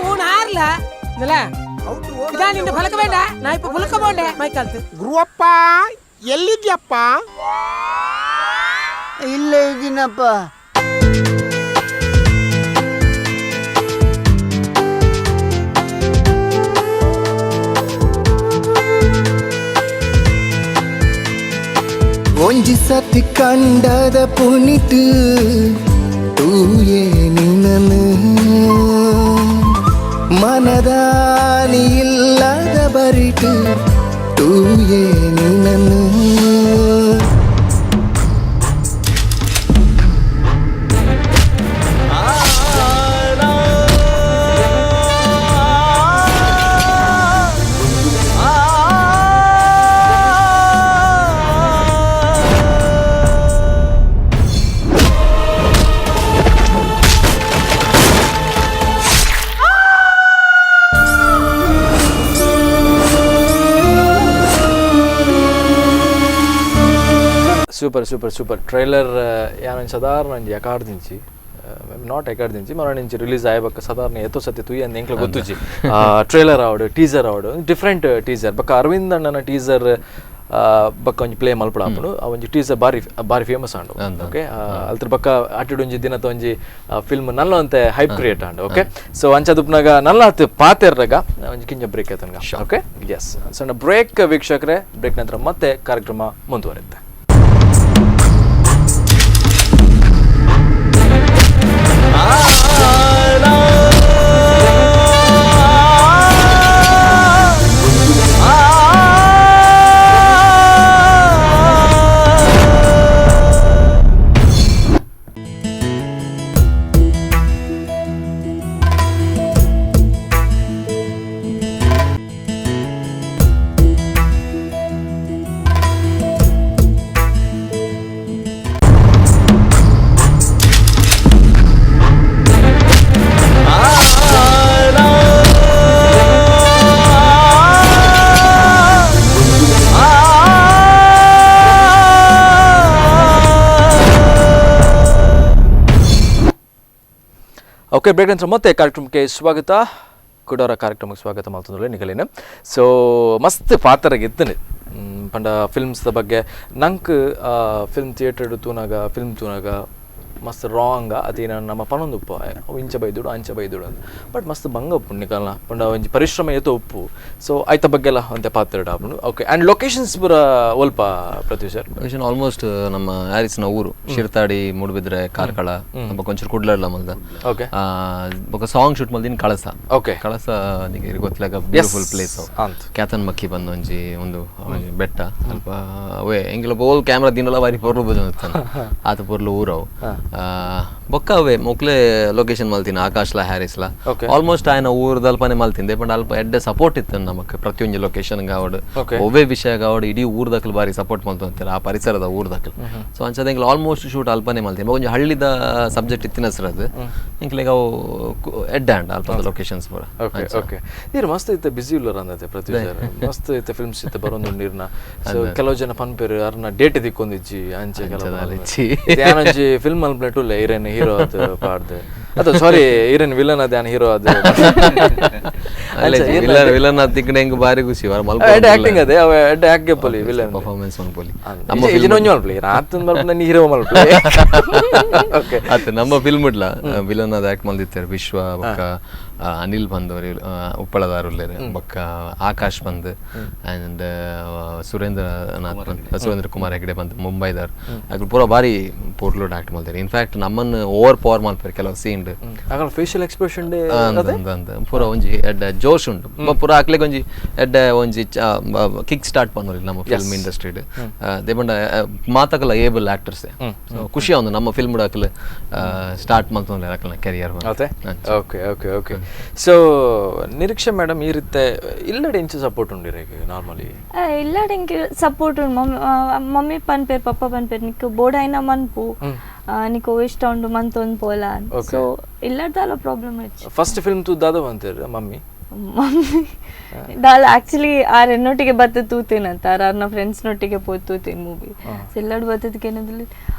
ಊಣ ಆರ್ಲ ಇದಲ್ಲ ಇದಾ ನಿನ್ನ ಫಲಕ ಬೇಡ, ನಾ ಇಪ್ಪ ಫಲಕ ಬೋಂಡೆ ಮೈಕಲ್ತು. ಗುರುವಪ್ಪ ಎಲ್ಲಿದ್ಯಪ್ಪ? ಇಲ್ಲೇ ಇದ್ದೀನಪ್ಪ. ಒಂಜಿ ಸತಿ ಕಂಡದ ಪುನಿತು ತೂಯೇ ನಿನ್ನನು ಮನದಾನಿ ಇಲ್ಲದ ಬರಿಟು ತೂಯೇ ನಿನ್ನನು. Super super super trailer ಯಾನೊಂಜಿ ಸಾಧಾರಣ ಒಂಜಿ ಎಕಾಡ್ದಿಂಚಿ Not ಎಕಡ್ದಿಂಚಿ ಮರಣಿಂಚಿ release ಆಯಬಕ್ಕ ಸಾಧಾರಣ ಏತೋ ಸತಿ ತುಯ್ಯ ಅಂದ್ ಎಂಕ್ಲ ಗೊತ್ತುಜಿ. ಟ್ರೇಲರ್ ಆವಡು, ಟೀಸರ್ ಆವಡು, ಡಿಫ್ರೆಂಟ್ ಟೀಸರ್ ಬಕ್ಕ ಅರವಿಂದ್ ಅಣ್ಣನ ಟೀಸರ್ ಬಕ್ಕ ಒಂಜಿ ಪ್ಲೇ ಮಲ್ಪಡಾಪುಂಡು. ಆ ಒಂಜಿ ಟೀಸರ್ ಬಾರಿ ಬಾರಿ ಫೇಮಸ್ ಆಂಡು. ಓಕೆ, ಅಲ್ತ್ರ ಬಕ್ಕ ಅಟಿಡ್ ಒಂಜಿ ದಿನತ ಒಂಜಿ ಫಿಲ್ಮ್ ನಲ್ಲ ಅಂತೆ ಹೈಪ್ ಕ್ರಿಯೇಟ್ ಆಂಡು. ಓಕೆ, ಸೊ ಅಂಚದುಪ್ನಾಗ ನಲ್ಲ ಹತ್ತು ಪಾತೆರ್ರಗ ಒಂಜಿ ಕಿಂಜ ಬ್ರೇಕ್ ಆಯ್ತನ್ಗ. ಓಕೆ, ಎಸ್, ಸಣ್ಣ ಬ್ರೇಕ್ ವೀಕ್ಷಕರೇ. ಬ್ರೇಕ್ ನಂತರ ಮತ್ತೆ ಕಾರ್ಯಕ್ರಮ ಮುಂದುವರಿಯುತ್ತೆ. ಓಕೆ, ಬ್ರೇಕ್ ನಂತರ ಮತ್ತೆ ಕಾರ್ಯಕ್ರಮಕ್ಕೆ ಸ್ವಾಗತ. ಕುಡೋರ ಕಾರ್ಯಕ್ರಮಕ್ಕೆ ಸ್ವಾಗತ ಮಾಡ್ತಂದ್ರೆ ನಿಗಲೇನು. ಸೊ ಮಸ್ತ್ ಪಾತ್ರಗಿತ್ತನೆ ಪಂಡ ಫಿಲ್ಮ್ಸ್ದ ಬಗ್ಗೆ ನಂಗೆ ಫಿಲ್ಮ್ ಥಿಯೇಟರ್ ತೂನಾಗ ಫಿಲ್ಮ್ ತೂನಾಗ ಮಸ್ತ್ ರಾಂಗ್ ಅದೇನ ನಮ್ಮ ಪನೊಂದು ಉಪ್ಪು ಅವು ಇಂಚ ಬೈದುಡು ಅಂಚ ಬೈದುಡು ಅಂತ, ಬಟ್ ಮಸ್ತ್ ಬಂಗ ಉಪ್ಪು ನಿಕಲ್ನ ಪಂಡ ಒಂಜಿ ಪರಿಶ್ರಮ ಏತೋ ಉಪ್ಪು. ಸೊ ಆಯ್ತ ಬಗ್ಗೆ ಎಲ್ಲ ಒಂತೆ ಪಾತ್ರ ಆಪುಂಡು. Okay, and locations ಪೂರ ಒಲ್ಪ ಪೃಥ್ವಿ sir? Location almost ನಮ್ಮ ಹ್ಯಾರಿಸ್ನ ಊರು ಶಿರ್ತಾಡಿ, ಮೂಡುಬಿದ್ರೆ, ಕಾರ್ಕಳ, ಬೊಕ್ಕ ಒಂಚೂರು ಕುಡ್ಲಡ್ಲ ಮಲ್ದ. ಓಕೆ, ಬೊಕ್ಕ ಸಾಂಗ್ ಶೂಟ್ ಮಲ್ದಿನ ಕಳಸ. ಓಕೆ, ಕಳಸ ನಿಮಗೆ ಗೊತ್ತಲಾಗ ಬ್ಯೂಟಿಫುಲ್ ಪ್ಲೇಸ್. ಅಂತ ಕ್ಯಾತನ್ ಮಕ್ಕಿ ಬಂದು ಒಂಜಿ ಒಂದು ಬೆಟ್ಟ ಸ್ವಲ್ಪ ಅವೇ ಎಂಗಿಲ ಬೋಲ್ ಕ್ಯಾಮ್ರಾ ದಿನಲ ಬಾರಿ ಪೊರ್ಲು ಬಜ ಆತ ಪೊರ್ಲು ಊರವು. ಬೊಕ್ಕ ಅವೇ ಮೊಕ್ಲೆ ಲೊಕೇಶನ್ ಮಲ್ತಿನ ಆಕಾಶ್ಲ ಹ್ಯಾರಿಸ್ಲ ಆಲ್ಮೋಸ್ಟ್ ಆಯ್ನ ಊರದಲ್ಪನೆ ಮಲ್ತಿಂದೆ. ಬಟ್ ಅಲ್ಪ ಎಡ್ಡೆ ಸಪೋರ್ಟ್ ಇತ್ತು ನಮಕ್ ಪ್ರತಿಯೊಂದು ಲೊಕೇಶನ್ ಗಾವಡ್ ಒವ್ವೇ ವಿಷಯ ಗಾವಡ್ ಇಡೀ ಊರ್ದಕ್ಲು ಬಾರಿ ಸಪೋರ್ಟ್ ಮಲ್ತು ಅಂತಾರೆ ಆ ಪರಿಸರದ ಊರ್ದಕ್ಲು. ಸೊ ಅಂಚದ ಎಂಕ್ಲ ಆಲ್ಮೋಸ್ಟ್ ಶೂಟ್ ಅಲ್ಪನೆ ಮಲ್ತೀನಿ. ಒಂಜಿ ಹಳ್ಳಿದ ಸಬ್ಜೆಕ್ಟ್ ಇತ್ತಿನ ಸರ್ ಅದು ಎಂಕ್ಲೆಗ್ ಅವು ಎಡ್ಡೆ ಅಂಡ ಅಲ್ಪ ಲೊಕೇಶನ್ಸ್ ಪೂರ. ಓಕೆ ಓಕೆ, ನೀರು ಮಸ್ತ್ ಇತ್ತೆ ಬಿಸಿ ಉಲ್ಲರ ಅಂದತೆ ಪ್ರತಿ ಸರ್ ಮಸ್ತ್ ಇತ್ತೆ ಫಿಲ್ಮ್ಸ್ ಇತ್ತೆ ಬರೋದು ನೀರ್ನ. ಸೊ ಕೆಲವು ಜನ ಪನ್ಪೇರು ಅರ್ನ ಡೇಟ್ ದಿಕ್ಕೊಂದಿಜ್ಜಿ ಅಂಚೆ ಕೆಲವು ಫಿಲ್ಮ್ ಮಲ್ಪ್ಲೆಟುಲ್ಲ ಹೀರೋನ್ ಹೀರೋ ಅದು ಪಾಡ್ದು ಅದು ಸಾರಿ ಹೀರೋನ್ ವಿಲನ್ ಅದು ಹೀರೋ ಅದು ವಿಲನ್ ಅದು ತಿಕ್ಕಡೆ ಹೆಂಗ್ ಬಾರಿ ಖುಷಿ ಎಡ್ಡೆ ಆಕ್ಟಿಂಗ್ ಅದೇ ಅವ ಎಡ್ಡೆ ಆಕ್ಗೆ ಪೊಲಿ ವಿಲನ್ ಪರ್ಫಾರ್ಮೆನ್ಸ್ ಮನ್ಪೊಲಿ ನಮ್ಮ ಫಿಲ್ಮ್ ಒಂಜಿ ಮಲ್ಪಲಿ ರಾತ್ರಿ ಮಲ್ಪನ ನೀ ಹೀರೋ ಮಲ್ಪಲಿ. ಓಕೆ, ಅತ್ತೆ ನಮ್ಮ ಫಿಲ್ಮ್ ಇಡ್ಲ ವಿಲನ್ ಅದು ಆಕ್ಟ್ ಮಲ್ದಿತ್ತಾರೆ ವಿಶ್ವ ಬೊಕ್ಕ ಅನಿಲ್ ಬಂದವರು ಉಪ್ಪಳದಾರುಲ್ಲೇರು ಬೊಕ್ಕ ಆಕಾಶ್ ಬಂದು ಆ್ಯಂಡ್ ಸುರೇಂದ್ರ ನಾಥ್ ಬಂದು ಸುರೇಂದ್ರ ಕುಮಾರ್ ಹೆಗಡೆ ಬಂದು ಮುಂಬೈದಾರ್ ಅದ್ರ ಪೂರ ಬಾರಿ ಪೋರ್ಲೋಡ್ ಆಕ್ಟ್ ಮಾಡ್ತಾರೆ. ಇನ್ಫ್ಯಾಕ್ಟ್ ನಮ್ಮನ್ನು ಓವರ್ ಪವರ್ ಮಾಡ್ತಾರೆ ಕೆಲವು scene facial expression ಅಂದ ಪೂರ ಒಂಜಿ ಎಡ್ಡೆ ಜೋಶ್ ಉಂಟು ಪೂರ ಅಕ್ಲೆಗ್ ಒಂಜಿ ಎಡ್ಡೆ ಒಂಜಿ ಕಿಕ್ ಸ್ಟಾರ್ಟ್ ಪನ್ನೋರಿ ನಮ್ಮ ಫಿಲ್ಮ್ ಇಂಡಸ್ಟ್ರಿಡ್ ದೇಬಂಡ ಮಾತಕಲ able actors. So ಖುಷಿ ಒಂದು ನಮ್ಮ ಫಿಲ್ಮ್ ಅಕ್ಲೆ ಸ್ಟಾರ್ಟ್ ಮಾಡ್ತಾರೆ ಅಕ್ಲ career. Okay okay okay, so Nireeksha madam ಈ ರೀತಿ ಇಲ್ಲಡೆ ಇಂಚ ಸಪೋರ್ಟ್ ಉಂಡಿರ ನಾರ್ಮಲಿ? ಇಲ್ಲಡೆ ಇಂಕ ಸಪೋರ್ಟ್ ಉಂಡು. ಮಮ್ಮಿ ಪನ್ಪೇರು ಪಪ್ಪ ಪನ್ಪೇರು ನಿಕ್ ಬೋಡಾಯ್ನ ಮನ್ಪು ನಿಕ್ ಇಷ್ಟ ಉಂಡು ಮಂತೊಂದು ಪೋಲ. ಸೊ ಇಲ್ಲಡ್ದಾಲ ಪ್ರಾಬ್ಲಮ್ ಇತ್ತು. ಫಸ್ಟ್ ಫಿಲ್ಮ್ ತೂದಾದ ಬಂತೀರ ಮಮ್ಮಿ? ಮಮ್ಮಿ ದಾಲ ಆಕ್ಚುಲಿ ಆರ್ ಎನ್ನೊಟ್ಟಿಗೆ ಬತ್ತ ತೂತೇನಂತ ಆರ್ ಆರ್ನ ಫ್ರೆಂಡ್ಸ್ನೊಟ್ಟಿಗೆ ಪೋದು ತೂತೇನೆ ಮೂವಿ. ಸೊ ಎಲ್ಲಾಡು ಬತ್ತದಕ್ಕೆ ಏನಂದ್ರೆ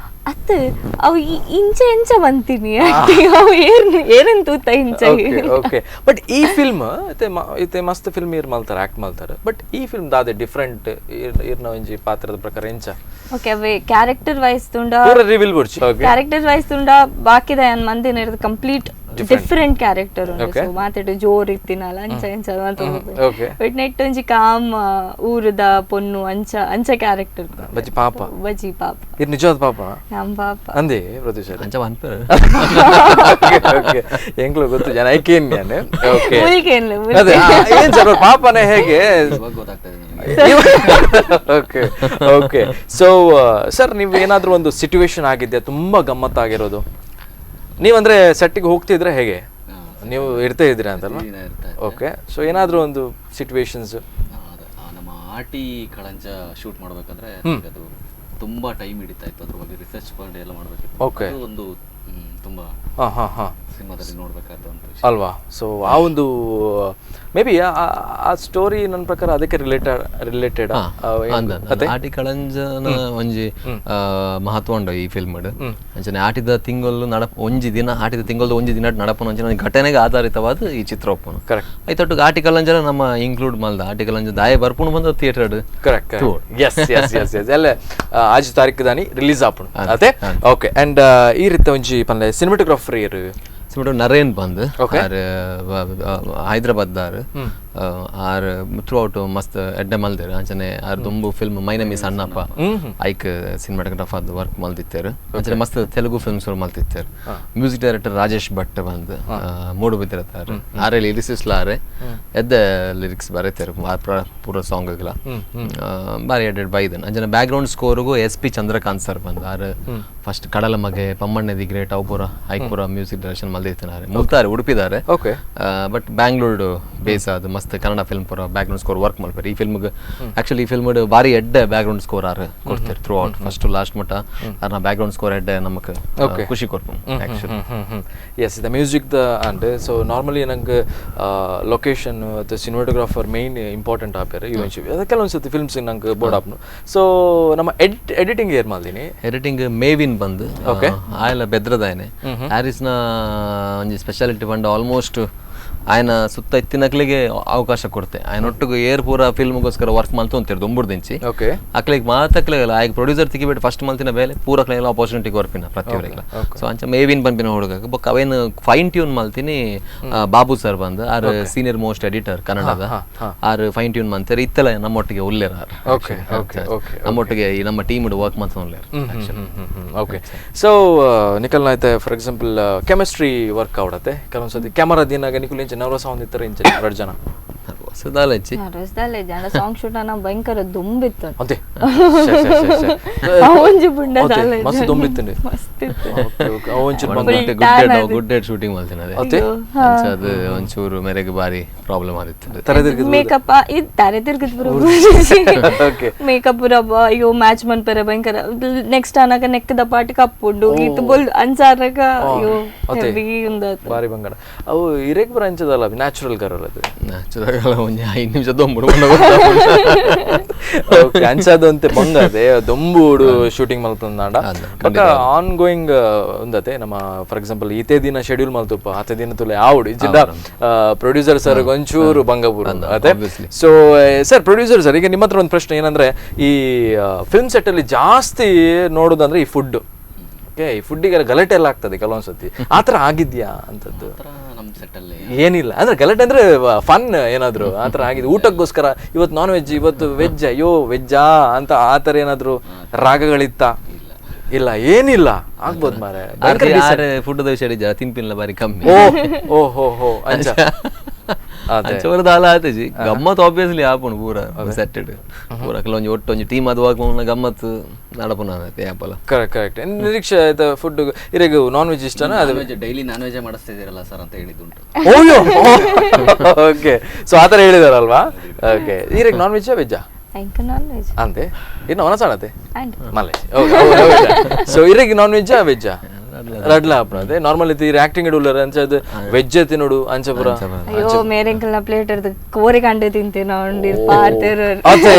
ಅತ್ತೆ ಅವು ಇಂಚ ಇಂಚ ಬಂತೀನಿ ಅವು ಏನೇನು ತೂತ ಇಂಚ. ಓಕೆ, ಬಟ್ ಈ ಫಿಲ್ಮ್ ಇತ್ತೆ ಮಸ್ತ್ ಫಿಲ್ಮ್ ಇರ್ ಮಲ್ತಾರೆ ಆಕ್ಟ್ ಮಲ್ತಾರೆ, ಬಟ್ ಈ ಫಿಲ್ಮ್ ದಾದೆ ಡಿಫ್ರೆಂಟ್ ಇರ್ನ ಒಂಜಿ ಪಾತ್ರದ ಪ್ರಕಾರ ಇಂಚ? ಓಕೆ, ಅವೇ ಕ್ಯಾರೆಕ್ಟರ್ ವೈಸ್ ತುಂಡ ಪೂರ ರಿವೀಲ್ ಬುಡ್ಚಿ. ಕ್ಯಾರೆಕ್ಟರ್ ವೈಸ್ ತುಂಡ ಬಾಕಿದ ಏನ್ ಮಂದಿನ ಇರೋದು complete different character ಉಂಟು. ಸೊ ಮಾತಾಡು ಜೋರ್ ಇತ್ತಿನಲ್ಲ ಅಂಚ ಇಂಚ ಅಂತ, ಬಟ್ ನೆಟ್ ಒಂಜಿ ಕಾಮ್ ಊರದ ಪೊನ್ನು ಅಂಚ ಅಂಚ ಕ್ಯಾರೆಕ್ಟರ್. ಬಜ್ಜಿ ಪಾಪ, ಬಜ್ಜಿ ಪಾಪ, ಇದು ನಿಜವಾದ ಪಾಪ ನಮ್ಮ ಪಾಪ ಅಂದೇ ಪ್ರತಿ ಸರ್ ಅಂಚ ಪನ್ಪೇರು. ಓಕೆ, ಎಂಕ್ಲು ಗೊತ್ತು ಜನ ಐಕೇನ್ ನಾನು. ಓಕೆ, ಮುಲ್ಕೇನ್ಲೆ ಅದೇ ಏನ್ ಸರ್ ಪಾಪನೇ ಹೇಗೆ ಗೊತ್ತಾಗ್ತಾ ಇದೆ. Okay okay, so sir ನೀವು ಏನಾದರೂ ಒಂದು ಸಿಚುವೇಶನ್ ಆಗಿದ್ಯಾ ತುಂಬಾ ಗಮ್ಮತ್ತಾಗಿರೋದು? ನೀವಂದ್ರೆ ಸೆಟ್ಟಿಗೆ ಹೋಗ್ತಿದ್ರೆ ಹೇಗೆ ನೀವು ಇರ್ತಾ ಇದ್ದೀರಾ ಅಂತಲ್ವಾ? ಓಕೆ, ಸೊ ಏನಾದರೂ ಒಂದು ಸಿಚುವೇಶನ್ಸ್? ನಮ್ಮ ಆಟಿ ಕಳಂಜ ಶೂಟ್ ಮಾಡಬೇಕಾದ್ರೆ ಅದು ತುಂಬಾ ಟೈಮ್ ಹಿಡಿತಾ ಇತ್ತು, ಅದ್ರ ಬಗ್ಗೆ ರಿಸರ್ಚ್ ಮಾಡಿ ಎಲ್ಲ ಮಾಡಬೇಕಿತ್ತು. ಓಕೆ, ಒಂದು ತುಂಬಾ ಸಿನಿಮಾದಲ್ಲಿ ನೋಡಬೇಕಾದ ಒಂದು ವಿಷಯ. ಅಲ್ವಾ? ಸೊ ಆ ಒಂದು ಮೇ ಬಿ ಆ ಸ್ಟೋರಿ ನನ್ನ ಪ್ರಕಾರ ಅದಕ್ಕೆ ರಿಲೇಟೆಡ್ ರಿಲೇಟೆಡ್. ಆಟಿ ಕಳಂಜನ ಒಂಜಿ ಮಹತ್ವ ಉಂಡು ಈ ಫಿಲ್ಮ್. ಅಂಚನೆ ಆಟಿದ ತಿಂಗಳು ನಡಪ ಒಂಜಿ ದಿನ, ಆಟಿದ ತಿಂಗಳದ ಒಂಜಿ ದಿನ ನಡಪನ ಒಂಜಿ ಒಂಜಿ ಘಟನೆಗೆ ಆಧಾರಿತವಾದ ಈ ಚಿತ್ರ ಒಪ್ಪುನು. ಐತೊಟ್ಟಿಗೆ ಆಟಿ ಕಳಂಜನ ನಮ್ಮ ಇನ್ಕ್ಲೂಡ್ ಮಲ್ದ. ಆಟಿ ಕಳಂಜ ದಾಯ ಬರ್ಪುಣು ಬಂದ theatre. Correct, yes yes yes yes. ಎಲ್ಲ ಆಜ್ ತಾರೀಕು ದಾನಿ ರಿಲೀಸ್ ಆಪುಣು ಅದೇ. ಓಕೆ, ಅಂಡ್ ಈ ರೀತಿ ಒಂಜಿ ಪನ್ಲೆ ಸಿನಿಮಾಟೋಗ್ರಾಫರ್ ಇರು ಸಿನಿಮಾಟೋ ನರೇನ್ ಬಂದು ಆರ್ ಹೈದರಾಬಾದ್ ದಾರ್ R through out ಮಸ್ತ್ ಎಡ್ಡೆ ಮಲ್ದೇರು. ಅಂಚನೆ ಆರ್ ದುಂಬು film my name is Annappa ಐಕ್ cinematograph ಅದು ವರ್ಕ್ ಮಲ್ದಿತ್ತೇರು. ಅಂಚನೆ ಮಸ್ತ್ ತೆಲುಗು ಫಿಲ್ಮ್ಸ್ ಮಲ್ತಿತ್ತೇರು. ಮ್ಯೂಸಿಕ್ ಡೈರೆಕ್ಟರ್ ರಾಜೇಶ್ ಭಟ್ ಬಂದು ಮೂಡುಬಿದ್ದಿರತ್ತಾರೆ. ಆರೆ ಲಿರಿಸಿಸ್ಲ ಆರೆ ಎದ್ದೆ ಲಿರಿಕ್ಸ್ ಬರೀತಾರೆ ಪೂರ ಸಾಂಗ್ಗಳ ಬಾರಿ ಎಡೆಡ್ ಬೈದನ್. ಅಂಚನೆ ಬ್ಯಾಕ್ ಗ್ರೌಂಡ್ ಸ್ಕೋರ್ಗೂ S P Chandrakant sir ಬಂದು ಆರ್ ಫಸ್ಟ್ ಕಡಲ ಮಗೆ ಪಮ್ಮಣ್ಣೆ the great ಅವು ಪೂರ ಐಕ್ ಪೂರ ಮ್ಯೂಸಿಕ್ ಡೈರೆಕ್ಷನ್ ಮಲ್ದಿತ್ತಿನಾರೆ. ಮುಲ್ತಾರೆ ಉಡುಪಿದಾರೆ, ಬಟ್ ಬ್ಯಾಂಗ್ಳೂರ್ ಬೇಸ್ ಅದು ಮಸ್ತ್ ಕನ್ನಡ ಫಿಲ್ಮ್ ಪೂರ back ground score work ಮಲ್ಪೇರು. ಈ ಫಿಲ್ಮ್ಗೆ ಆಕ್ಚುಲಿ ಈ ಫಿಲ್ಮ್ ಭಾರಿ ಎಡ್ಡೆ back ground score R ಕೊಡ್ತಾರೆ through out first last ಮಟ್ಟ ಆರ್ನ back ground score ಎಡ್ಡೆ ನಮಕ್ ಖುಷಿ ಕೊರ್ಪು actually. Yes, the music the and so normally ನಂಗೆ ಲೊಕೇಶನ್ ಅಥವಾ cinematographer main important ಆಪೇರು ಈ ಒಂಚು ಕೆಲವೊಂದು ಸತಿ ಫಿಲ್ಮ್ಸ್ ನಂಗೆ ಬೋರ್ಡ್ ಆಪ್ನು. ಸೊ ನಮ್ಮ ಎಡಿಟಿಂಗ್ ಏರ್ ಮಾಡ್ತೀನಿ. ಎಡಿಟಿಂಗ್ ಮೇವಿನ್ ಬಂದು ಆಯಲ ಬೆದ್ರದಾಯನೆ. ಹ್ಯಾರಿಸ್ನ ಒಂಜಿ ಸ್ಪೆಷಾಲಿಟಿ ಬಂದು ಆಲ್ಮೋಸ್ಟ್ ಆಯನ ಸುತ್ತ ಇತ್ತಿನಕ್ಲಿಗೆ ಅವಕಾಶ ಕೊಡ್ತೆ. ಆಯನ ಒಟ್ಟಿಗೆ ಏರ್ ಪೂರ ಫಿಲ್ಮ್ಗೋಸ್ಕರ ವರ್ಕ್ ಮಲ್ತು ಅಂತೀರಿ ದುಂಬುಡ್ದಿಂಚಿ ಅಕ್ಲಿಗೆ ಮಾತಕ್ಲಿಗಲ್ಲ. ಆಯ್ಕೆ ಪ್ರೊಡ್ಯೂಸರ್ ತಿಕ್ಕಿಬಿಟ್ಟು ಫಸ್ಟ್ ಮಲ್ತಿನ ಬೇಲೆ ಪೂರ ಅಕ್ಲಿಗೆಲ್ಲ ಆಪರ್ಚುನಿಟಿ ಕೊರ್ಪಿನ ಪ್ರತಿಯೊರಿಗೆಲ್ಲ. ಸೊ ಅಂಚ ಮೇವಿನ್ ಬಂಪಿನ ಹುಡುಗ ಬೊಕ್ಕ ಅವೇನು ಫೈನ್ ಟ್ಯೂನ್ ಮಲ್ತೀನಿ ಬಾಬು ಸರ್ ಬಂದು R senior most editor ಕನ್ನಡದ R fine tune ಮಂತಾರೆ. ಇತ್ತಲ್ಲ ನಮ್ಮೊಟ್ಟಿಗೆ ಉಲ್ಲೇರ ಆರ್ ನಮ್ಮೊಟ್ಟಿಗೆ ಈ ನಮ್ಮ ಟೀಮ್ ವರ್ಕ್ ಮಾಡ್ತಾ ಉಲ್ಲೇರ. ಓಕೆ, ಸೊ ನಿಖಲ್ ಆಯ್ತು for example chemistry work ಆವಡತ್ತೆ ಕೆಲವೊಂದ್ಸತಿ camera ದಿನಾಗ Nikhil ಇಂಚ ನವರಸ ಹೊಂದಿತ್ತಾರೆ ಇಂಚ ಎರಡು ಜನ ಸುಧಾಲಚ್ಚಿ ಸಾಂಗ್ ಶೂಟ್ ಅನ್ನ ಭಯಂಕರ ದುಂಬಿತ್ತು ಅಂತೆ ಒಂಜಿ ಬುಂಡ ಮಸ್ತ್ ದುಂಬಿತ್ತು ಮಸ್ತ್ good date shooting ಮಾಡ್ತೀನಿ ಅದೇ ಅದು ಒಂಚೂರು ಮೇರೆಗೆ ಬಾರಿ ಪ್ರಾಬ್ಲಮ್ ಆಗಿತ್ತು. ಮೇಕಪ್ ಇದು ತಾರೆ ತಿರ್ಗಿದ್ ಮೇಕಪ್ ಪೂರ ಅಯ್ಯೋ ಮ್ಯಾಚ್ ಮನ್ಪೆರೆ ಭಯಂಕರ. ನೆಕ್ಸ್ಟ್ ಅನಾಗ ನೆಕ್ಕದ ಪಾಟಿ ಕಪ್ಪುಂಡು ಇತ್ತು ಬೊಲ್ ಅನ್ಸಾರಗ ಅಯ್ಯೋ ಹೆವಿ ಉಂದಾತು ಬಾರಿ ಬಂಗಾರ. ಅವು ಇರೇಕ್ ಬರ ಅಂಚದಲ್ಲ ನ್ಯಾಚುರಲ್ ಕರರ್ ಅದು ನ್ಯಾಚುರಲ್ ಒಂಜಿ 5 ನಿಮಿಷ ದೊಂಬುಡು ಓಕೆ ಅಂಚದಂತೆ ಬಂಗ ಅದೇ ದೊಂಬುಡು ಶೂಟಿಂಗ್ ಮಲ್ತಂದಾಂಡ ಬಟ್ ಆನ್ ಗೋಯಿಂಗ್ ಉಂದತೆ ನಮ್ಮ ಫಾರ್ ಎಕ್ಸಾಂಪಲ್ ಈತೇ ದಿನ ಶೆಡ್ಯೂಲ್ ಮಲ್ತುಪ್ಪ ಆತೆ ದಿನ ತುಲೆ ಆವುಡು ಇಜ್ಜಿಂದ ಪ್ರೊಡ್ಯೂಸರ್ ಸರ್ ಒಂಚೂರು ಬಂಗಪುರ ಅದೇ. So sir producer sir ಈಗ ನಿಮ್ಮ ಹತ್ರ ಒಂದು ಪ್ರಶ್ನೆ ಏನಂದ್ರೆ ಈ ಫಿಲ್ಮ್ ಸೆಟ್ ಅಲ್ಲಿ ಜಾಸ್ತಿ ನೋಡೋದಂದ್ರೆ ಈ ಫುಡ್. ಓಕೆ, ಈ ಫುಡ್ಡಿಗೆಲ್ಲ ಗಲಾಟೆ ಎಲ್ಲ ಆಗ್ತದೆ ಕೆಲವೊಂದ್ಸತಿ, ಆ ಥರ ಆಗಿದ್ಯಾ ಅಂತದ್ದು? ಏನಿಲ್ಲ ಅಂದ್ರೆ ಗಲಾಟೆ ಅಂದ್ರೆ ಫನ್ ಏನಾದ್ರು ಆ ಥರ ಆಗಿದೆ ಊಟಕ್ಕೋಸ್ಕರ ಇವತ್ತು ನಾನ್ ವೆಜ್ ಇವತ್ತು ವೆಜ್ ಅಯ್ಯೋ ವೆಜ್ಜಾ ಅಂತ ಆ ಥರ ಏನಾದ್ರು ರಾಗಗಳಿತ್ತ? ಇಲ್ಲ ಏನಿಲ್ಲ ಆಗ್ಬೋದು ಮಾರೆ. ಫುಡ್ ವಿಷಯ ತಿನ್ಪಿಲ್ಲ ಬಾರಿ ಕಮ್ಮಿ. ಓ ಹೋ ಹೋ ಅಂಚ ದಾಲ ಆತಜಿ ಗಮ್ಮತ್ ಆಬ್ವಿಯಸ್ಲಿ ಆಪುಂಡು ಪೂರ ಸೆಟ್ಟೆಡ್ ಪೂರ ಕೆಲವೊಂಜಿ ಒಟ್ಟು ಒಂಜಿ ಟೀಮ್ ಅದು ಆಪುನ ಗಮ್ಮತ್ ನಡಪುನ ಆಪಲ. Correct correct. ನಿರೀಕ್ಷೆ ಆಯ್ತಾ ಫುಡ್ ಇರೆಗ್ ನಾನ್ ವೆಜ್ ಇಷ್ಟನಾ? ಅದು daily non veg ಮಾಡಿಸ್ತಾ ಇದೀರಲ್ಲ ಸರ್ ಅಂತ ಹೇಳಿದ್ದುಂಟು. ಓಯೋ ಓಕೆ, ಸೊ ಆ ಥರ ಹೇಳಿದಾರಲ್ವಾ? ಓಕೆ, ಇರೆಗ್ ನಾನ್ ವೆಜ್ಜಾ ವೆಜ್ಜಾ? ಅಂತೆ ಇನ್ನು ಅವನಸಾಣತೆ ಮಲೆ. ಸೊ ಇರೆಗ್ ನಾನ್ ವೆಜ್ಜಾ ವೆಜ್ಜಾ? ರಡ್ಲ ಅಪ್ಪನದೆ ನಾರ್ಮಲ್ ಇತ್ತು ಆಕ್ಟಿಂಗ್ ಇಡುಲ್ಲರ ಅಂಚ ಅದು ವೆಜ್ ತಿನ್ನೋಡು ಅಂಚ ಪುರ. ಅಯ್ಯೋ ಮೇರೆಂಕಲ್ನ ಪ್ಲೇಟ್ ಇರ್ದು ಕೋರಿ ಕಂಡೆ ತಿಂತೆ ನಾವು ಪಾರ್ತೆರ್ ಅದೇ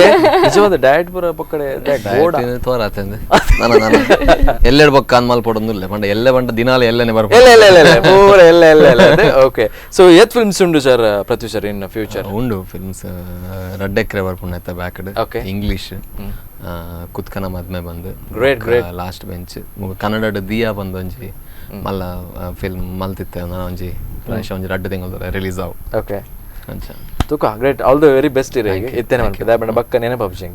ನಿಜವಾದ ಡಯಟ್ ಪುರ ಪಕ್ಕಡೆ ಗೋಡ ತೋರಾತಂದೆ ನಾನು ನಾನು ಎಲ್ಲೆಡ್ ಬೊಕ್ಕ ಅನ್ ಮಲ್ ಪೊಡೊಂದುಲ್ಲೆ ಪಂಡ ಎಲ್ಲೆ ಬಂಡ ದಿನಾಲ ಎಲ್ಲನೆ ಬರ್ಪ ಎಲ್ಲ ಎಲ್ಲ ಎಲ್ಲ ಪೂರ ಎಲ್ಲ ಎಲ್ಲ ಎಲ್ಲ ಅದೇ. ಓಕೆ, ಸೊ ಏತ್ ಫಿಲ್ಮ್ಸ್ ಉಂಡು sir Prithvi sir in future? ಉಂಡು ಫಿಲ್ಮ್ಸ್ ರಡ್ಡೆಕ್ರೆ ಬರ್ಪುಂಡು ಆಯ್ತಾ ಬ್ಯಾಕ್ಡ್. ಇಂಗ್ಲಿಷ್ ಕುತ್ಕನ ಮದ್ಮೆ ಬಂದು great great last bench ಕನ್ನಡದ ದಿಯಾ ಬಂದು ಒಂಜಿ ಮಲ್ಲ ಫಿಲ್ಮ್ ಮಲ್ತಿತ್ತೆ ಒಂಜಿ ಪ್ರಾಯಶಃ ಒಂಜಿ ರಡ್ಡು ತಿಂಗಳು ರಿಲೀಸ್ ಆವು. ಓಕೆ ಅಂಚ ತುಕ great, all the very best ಇರೇಗೆ ಇತ್ತೇನೆ ಮನ್ಪೆ ದಾಪಣ್ಣ ಬಕ್ಕ ನೆನಪಾಪು.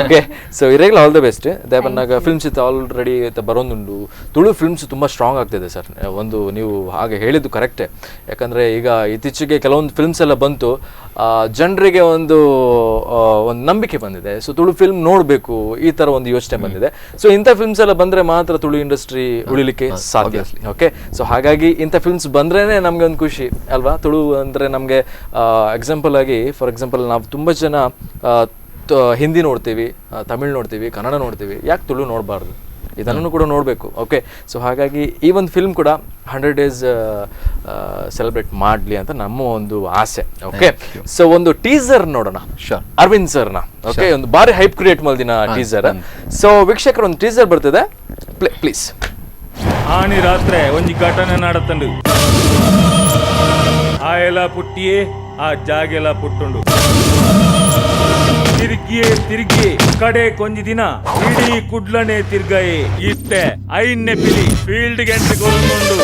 ಓಕೆ, ಸೊ ಇರೇಗ್ಲ all the best. ದಾಪಣ್ಣಾಗ films ಇತ್ತು ಆಲ್ರೆಡಿ ಬರೋದುಂಡು. ತುಳು ಫಿಲ್ಮ್ಸ್ ತುಂಬ ಸ್ಟ್ರಾಂಗ್ ಆಗ್ತಿದೆ ಸರ್. ಒಂದು ನೀವು ಹಾಗೆ ಹೇಳಿದ್ದು ಕರೆಕ್ಟೇ, ಯಾಕಂದರೆ ಈಗ ಇತ್ತೀಚೆಗೆ ಕೆಲವೊಂದು ಫಿಲ್ಮ್ಸ್ ಎಲ್ಲ ಬಂತು, ಜನರಿಗೆ ಒಂದು ಒಂದು ನಂಬಿಕೆ ಬಂದಿದೆ. ಸೊ ತುಳು ಫಿಲ್ಮ್ ನೋಡಬೇಕು ಈ ಥರ ಒಂದು ಯೋಚನೆ ಬಂದಿದೆ. ಸೊ ಇಂಥ ಫಿಲ್ಮ್ಸ್ ಎಲ್ಲ ಬಂದರೆ ಮಾತ್ರ ತುಳು ಇಂಡಸ್ಟ್ರಿ ಉಳಿಲಿಕ್ಕೆ ಸಾಧ್ಯ. ಓಕೆ, ಸೊ ಹಾಗಾಗಿ ಇಂಥ ಫಿಲ್ಮ್ಸ್ ಬಂದ್ರೇ ನಮಗೆ ಒಂದು ಖುಷಿ ಅಲ್ವಾ? ತುಳು ಅಂದರೆ ನಮಗೆ ಎಕ್ಸಾಂಪಲ್ ಆಗಿ ಫಾರ್ ಎಕ್ಸಾಂಪಲ್ ನಾವು ತುಂಬ ಜನ ಹಿಂದಿ ನೋಡ್ತೀವಿ, ತಮಿಳ್ ನೋಡ್ತೀವಿ, ಕನ್ನಡ ನೋಡ್ತೀವಿ, ಯಾಕೆ ತುಳು ನೋಡಬಾರ್ದು? ಇದನ್ನು ಕೂಡ ನೋಡಬೇಕು. ಓಕೆ, ಸೊ ಹಾಗಾಗಿ ಈ ಒಂದು ಫಿಲ್ಮ್ ಕೂಡ 100 ಡೇಸ್ ಸೆಲೆಬ್ರೇಟ್ ಮಾಡಲಿ ಅಂತ ನಮ್ಮ ಒಂದು ಆಸೆ. ಓಕೆ, ಸೊ ಒಂದು ಟೀಸರ್ ನೋಡೋಣ ಅರವಿಂದ್ ಸರ್ನ. ಓಕೆ, ಒಂದು ಬಾರಿ ಹೈಪ್ ಕ್ರಿಯೇಟ್ ಮಾಡಿದಿನ ಟೀಸರ್. ಸೊ ವೀಕ್ಷಕರ ಒಂದು ಟೀಸರ್ ಬರ್ತಿದೆ, ಪ್ಲೀಸ್. ಆಣಿ ರಾತ್ರಿ ಒಂಜಿ ಘಟನೆ ನಡತಂಡು, ಆ ಎಲ್ಲ ಪುಟ್ಟಿಯೇ ಆ ಜಾಗೆಲ್ಲ ಪುಟ್ಟುಂಡು, ತಿರುಗಿಯೇ ತಿರುಗಿ ಕಡೆ ಕೊಂಜಿ ದಿನ ಇಡೀ ಕುಡ್ಲನೆ ತಿರ್ಗಾಯೇ ಇತ್ತೆ ಐನ್ನೆ ಪಿಲಿ ಫೀಲ್ಡ್ ಎಂಟ್ರಿ ಕೊರೊಂದುಂಡು.